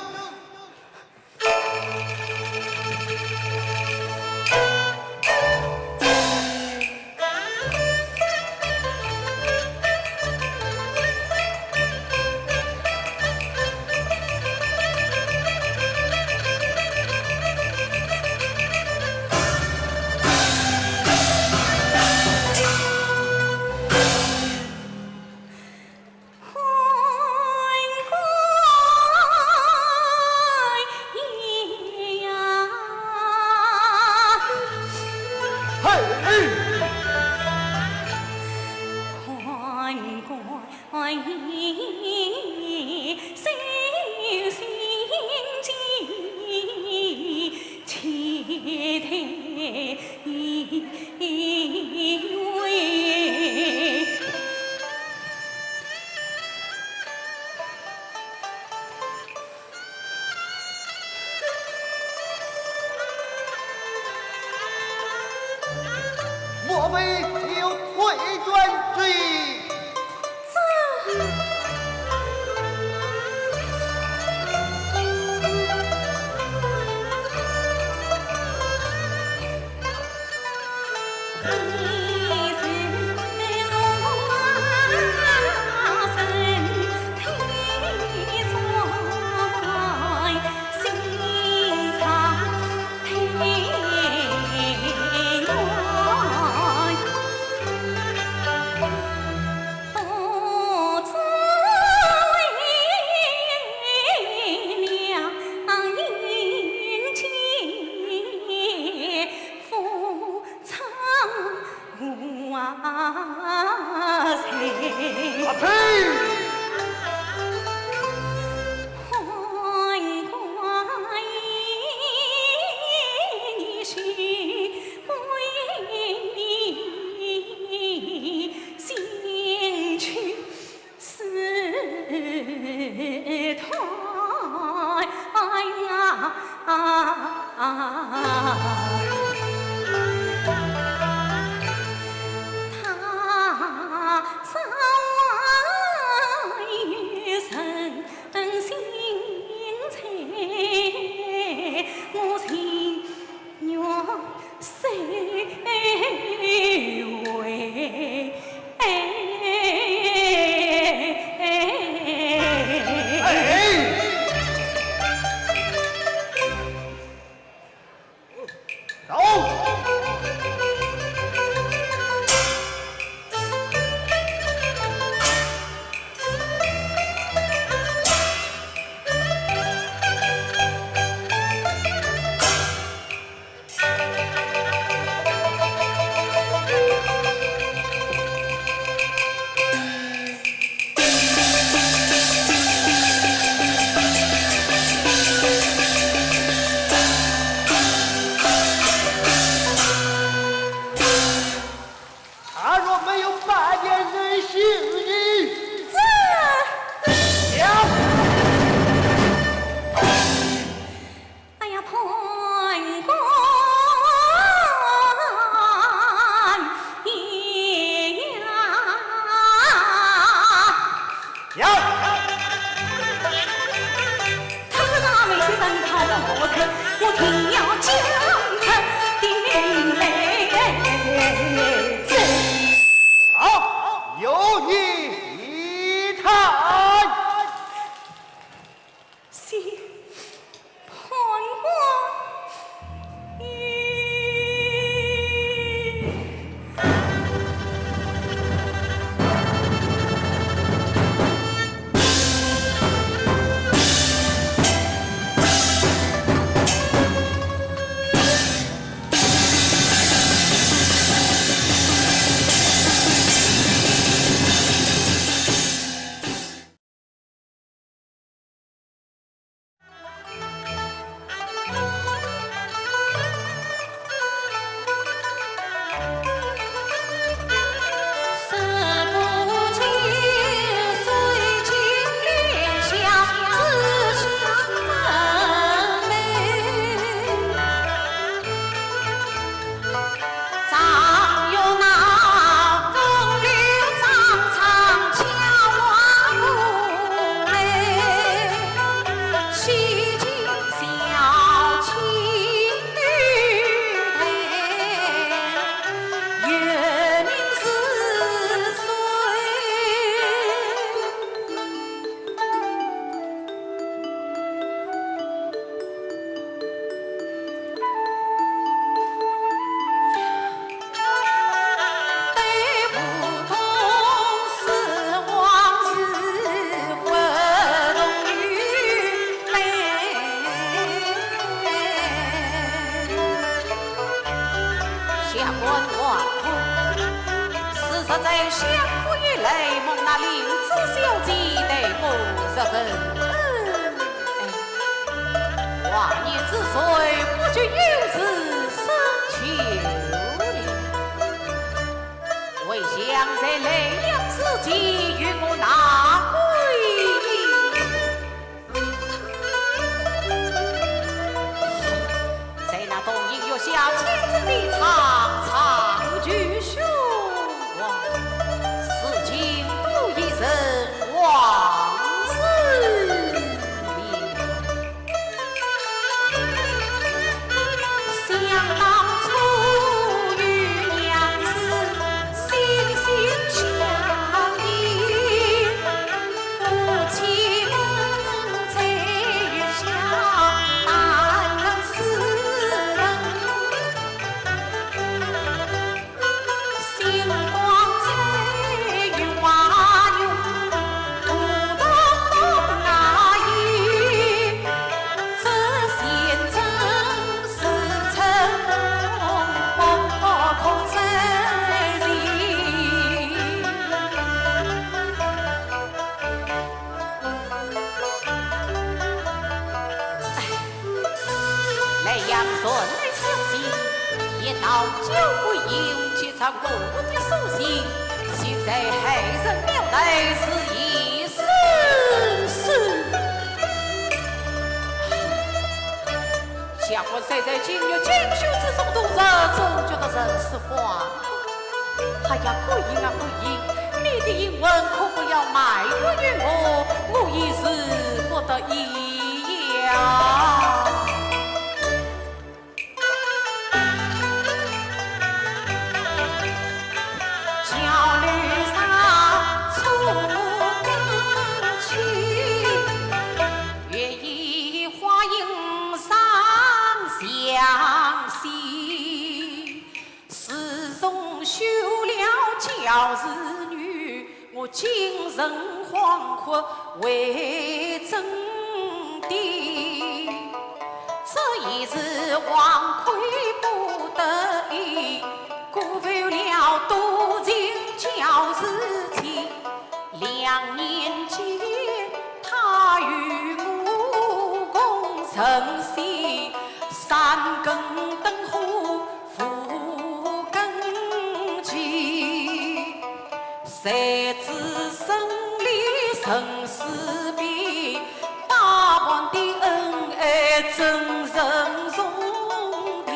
莫非有退转之意？这…… 啊呸！官王魁，是实在相府以来，蒙那令子小姐待我十分恩爱。华年之岁，不觉又是深秋了。 为将在来临之际与我纳桂英。在那东瀛月下，千声低唱，唱绝胸怀，至今都已成往事了。 想当初与娘子心心相印，夫妻恩在月下，难能似能。 星光璀璨，月华浓，浮动东来，这仙真似春梦，不可再现。 莱阳传来消息，一道九桂英，即着我的书信，就在海神庙台自缢身死。下官虽在金玉锦绣之中度日，总觉得神思恍惚。 哎呀，桂英啊，桂英，你的英魂可不要埋怨于我，我也是不得已呀。桥楼上初更起，月夜花影上相戏。 自从休了教士女，我精神恍惚为真的。这一世王魁不得已，辜负了多情教士情。 两年前，他与我共成仙，三更灯火五更鸡，谁知生离生死别，百般的恩爱怎忍重提。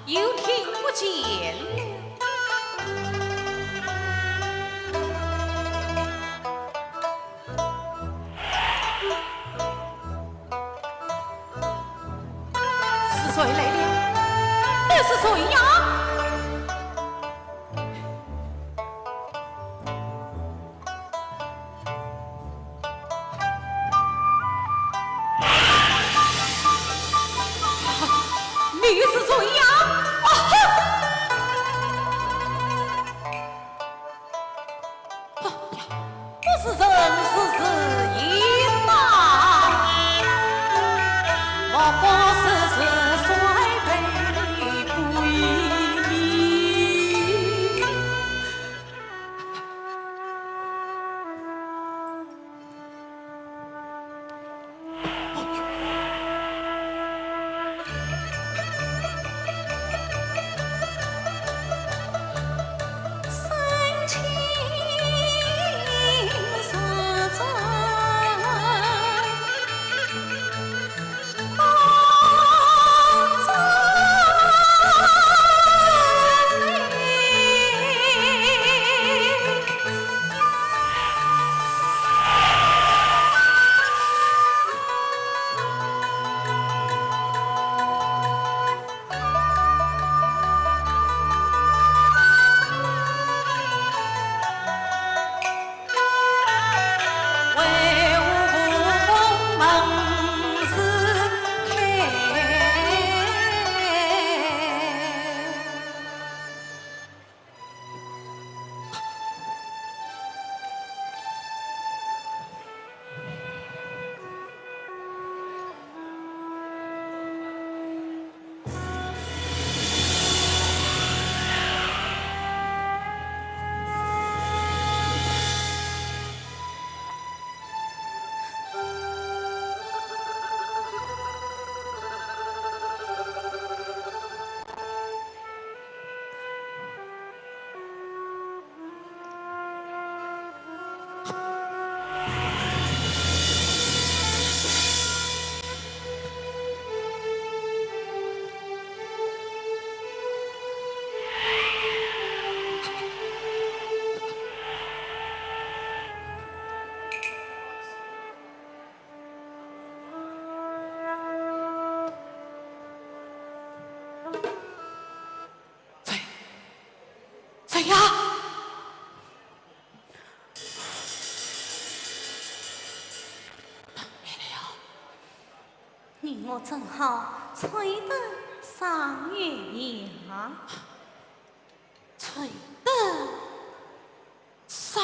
又听不见了。是谁来了？那是谁呀？ 你是谁呀？啊哈！哎呀，不是人是自然呐，莫不是是谁被鬼呀，来了。你我正好吹灯赏月呀。吹灯赏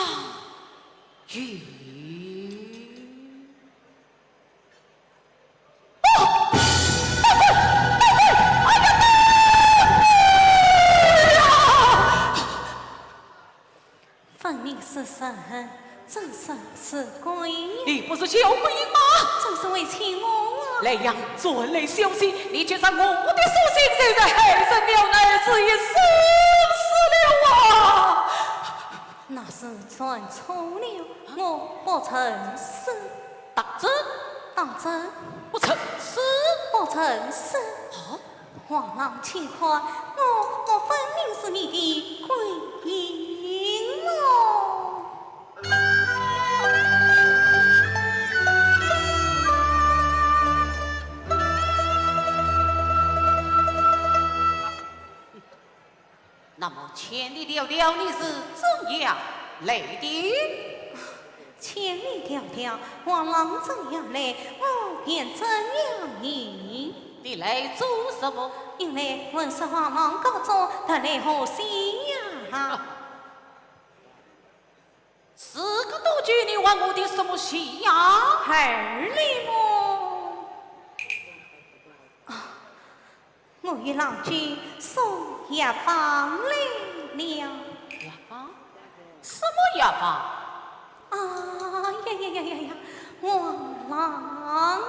月。 分明是人，怎生是鬼呀？你不是敫桂英吗？怎生会是我啊？来呀，传来消息，你竟在我的书信，竟然害人了，儿子也死了啊！那是传错了，我不曾死。当真？当真。不曾死？不曾死。啊？ 王郎，请看，我，我分明是你的桂英哦。那么千里迢迢你是怎样来的？ 千里迢迢，王郎怎样来，我便怎样去。你来做什么？因来问说王郎高中，他来何西呀？啊，时隔多久，你还我的什么西呀？二里么。啊， 我与郎君送药方来了。药方？什么药方？啊呀呀呀呀呀，王郎啊！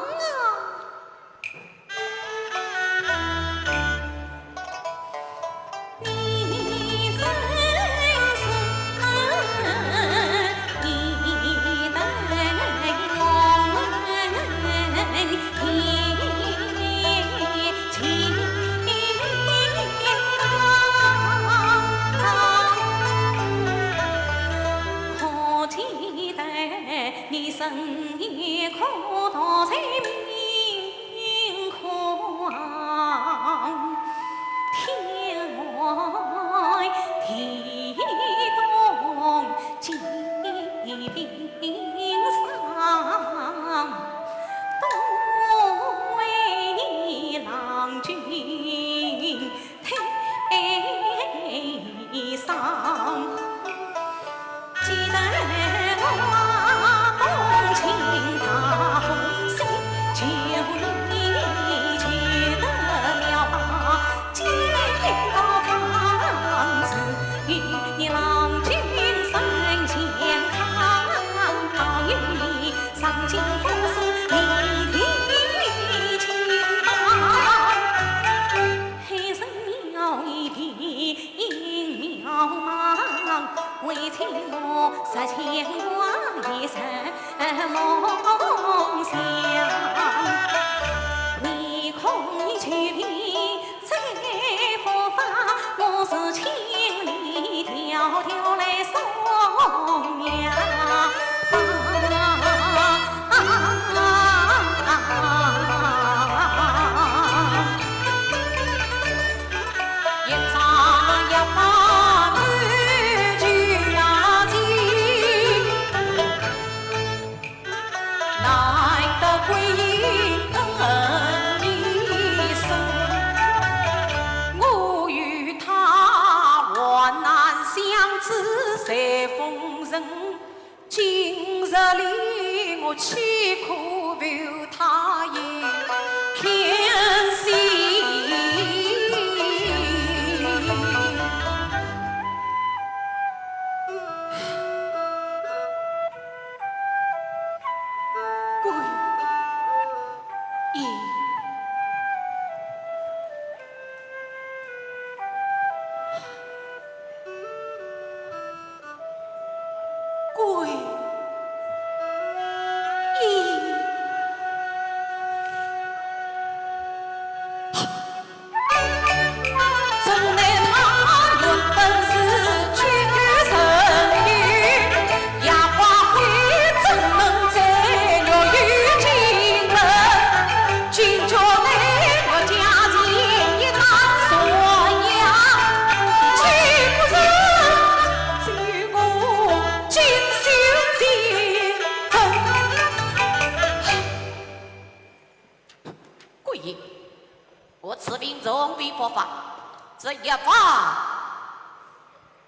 啊，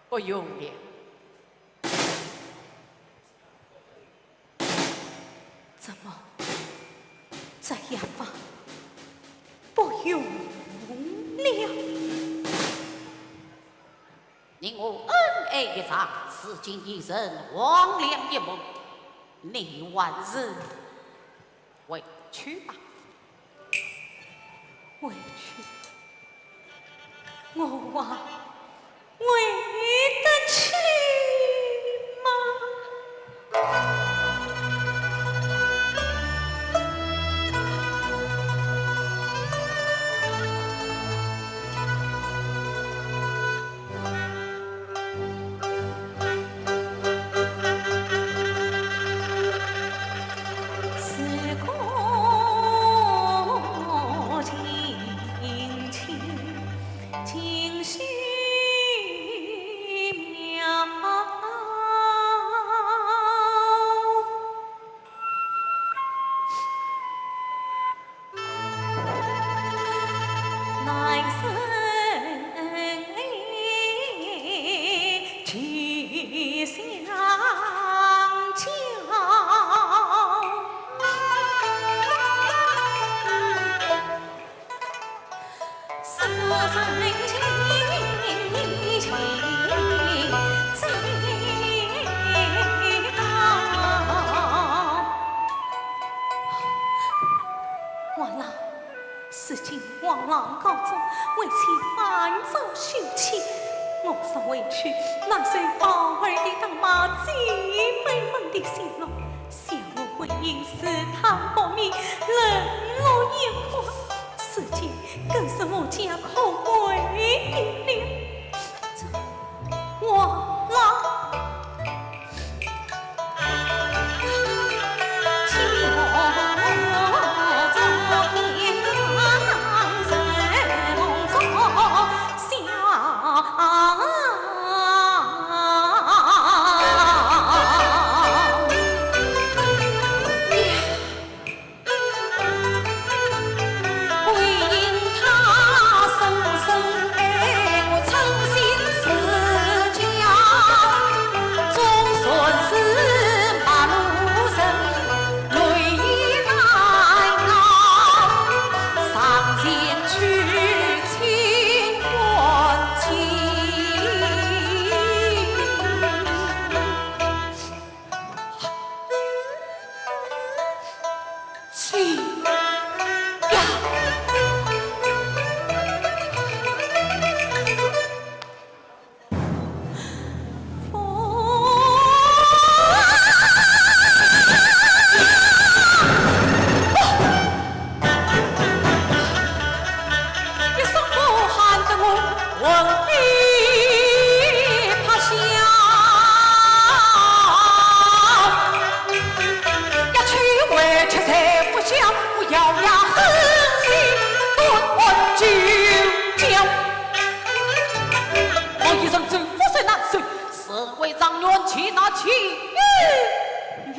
不用了。怎么，这药方不用了？你我恩爱一场，如今已成黄粱一梦，你还是 回去吧。回去？我还回得去吗？ 王郎，如今王郎高中，为妻烦躁休妻。我若回去，难受宝儿的打骂，姐妹们的奚落。想我婚姻是汤薄面，冷落眼眶，如今更是无家可归的了。这，王郎。 一声呼喊得我魂飞魄散。一去回去在故乡，我咬牙狠心断魂九窍。我一人走，覆水难收，是为状元去拿青楼。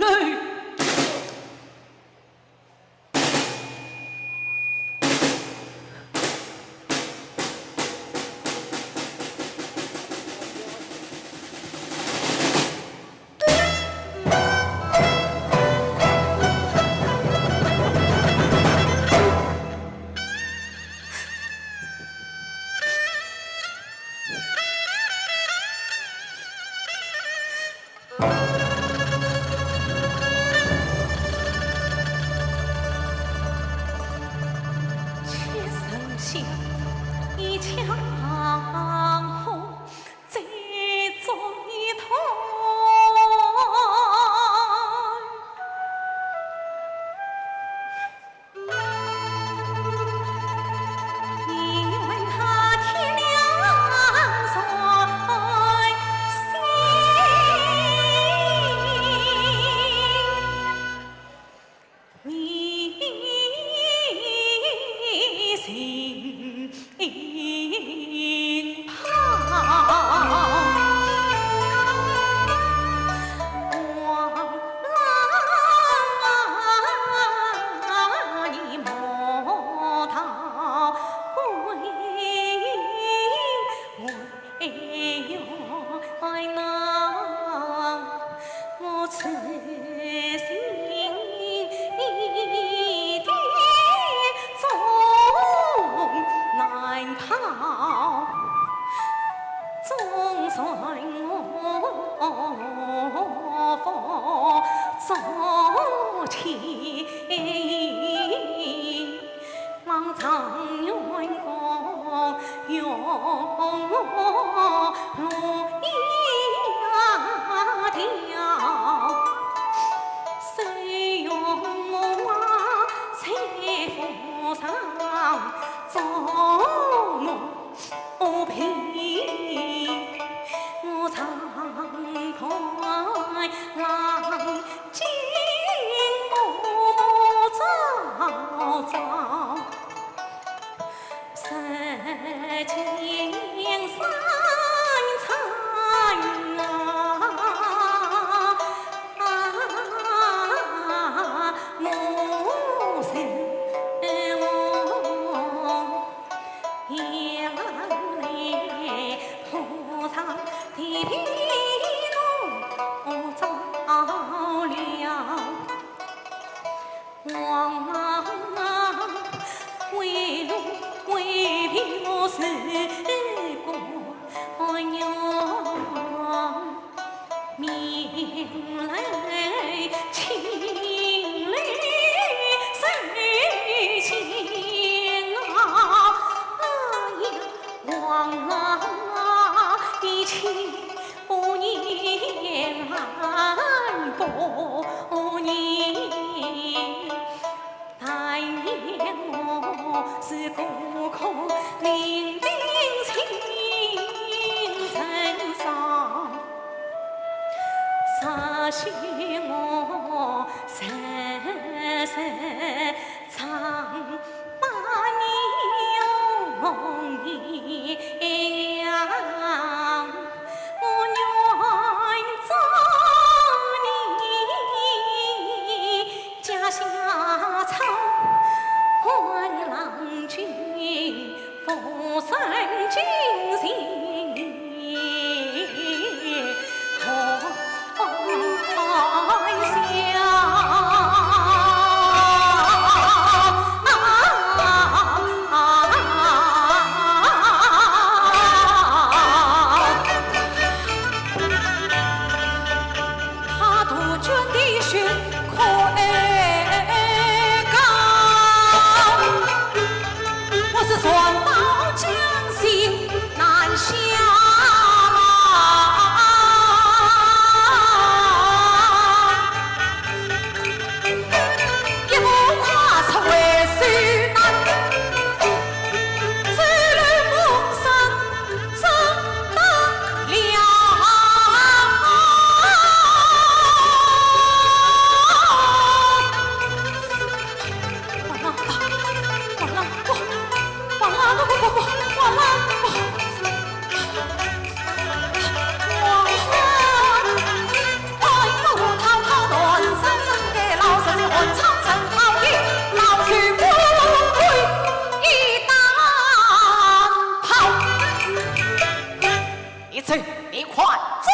你走，你快走！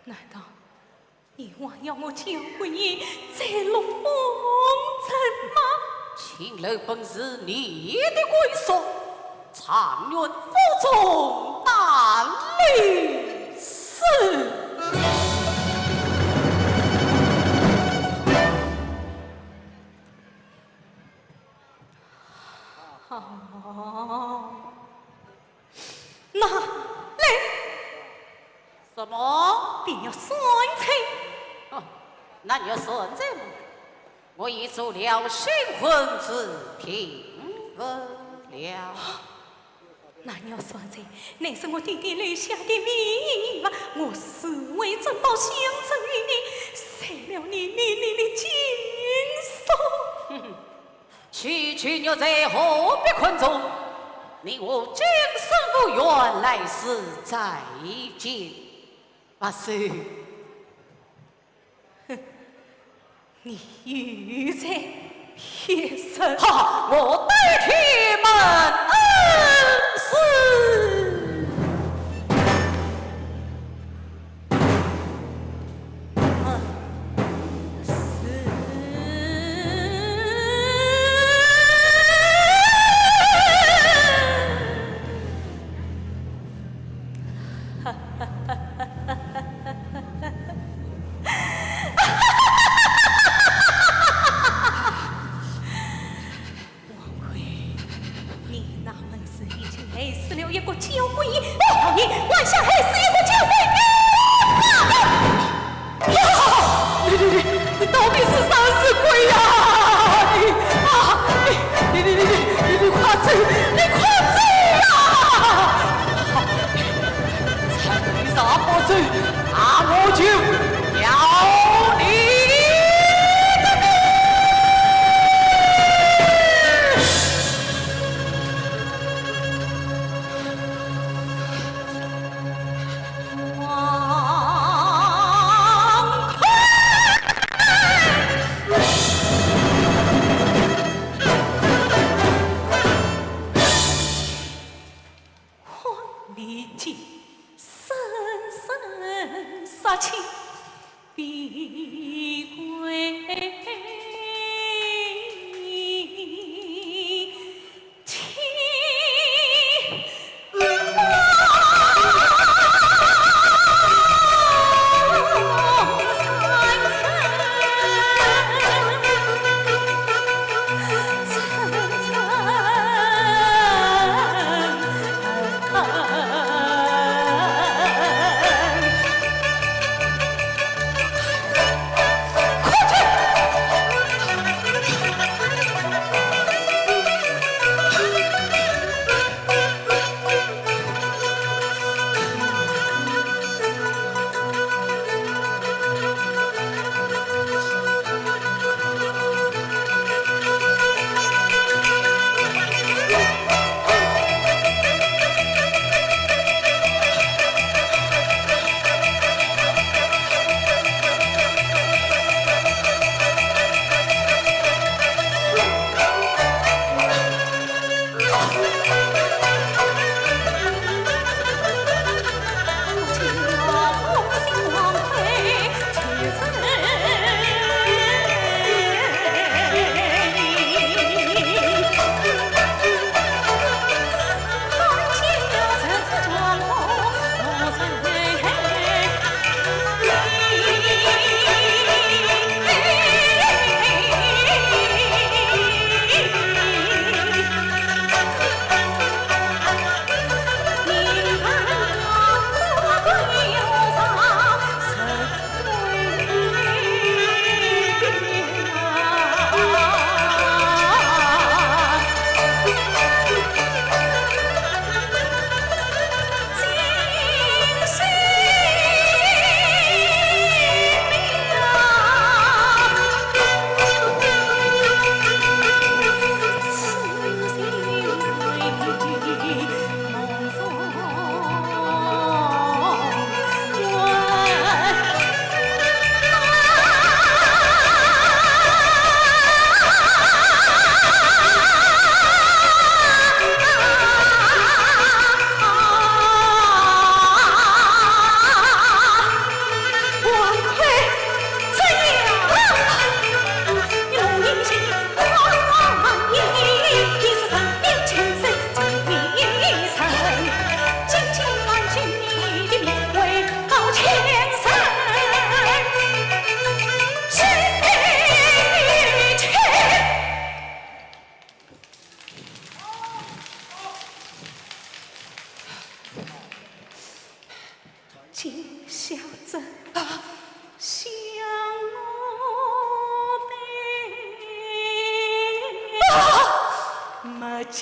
难道你还要我教会你再落风尘吗？青楼本是你的归宿，状元府中哪里是？好，那来。什么？便要算清。哦，那你要算清吗？ 我已做了新婚之，平分了。那你要算清，乃是我爹爹留下的秘密，我视为珍宝，相赠于你，谁料你，你，你，你竟说……区区玉簪何必看重？你我今生无缘，来世再见，不是？ 哼，你又在骗人！哈哈，我对天门恩师。恩师。 王魁，你那已经害死了一个交官，你还想害死一个交官？啊！你，你，你，你到底是神是鬼呀？你，啊，你，你，你，你，你，你快走，你快走呀！趁你还不走，那我就要你的命！ 金小姐，啊，想我的，啊，没有心。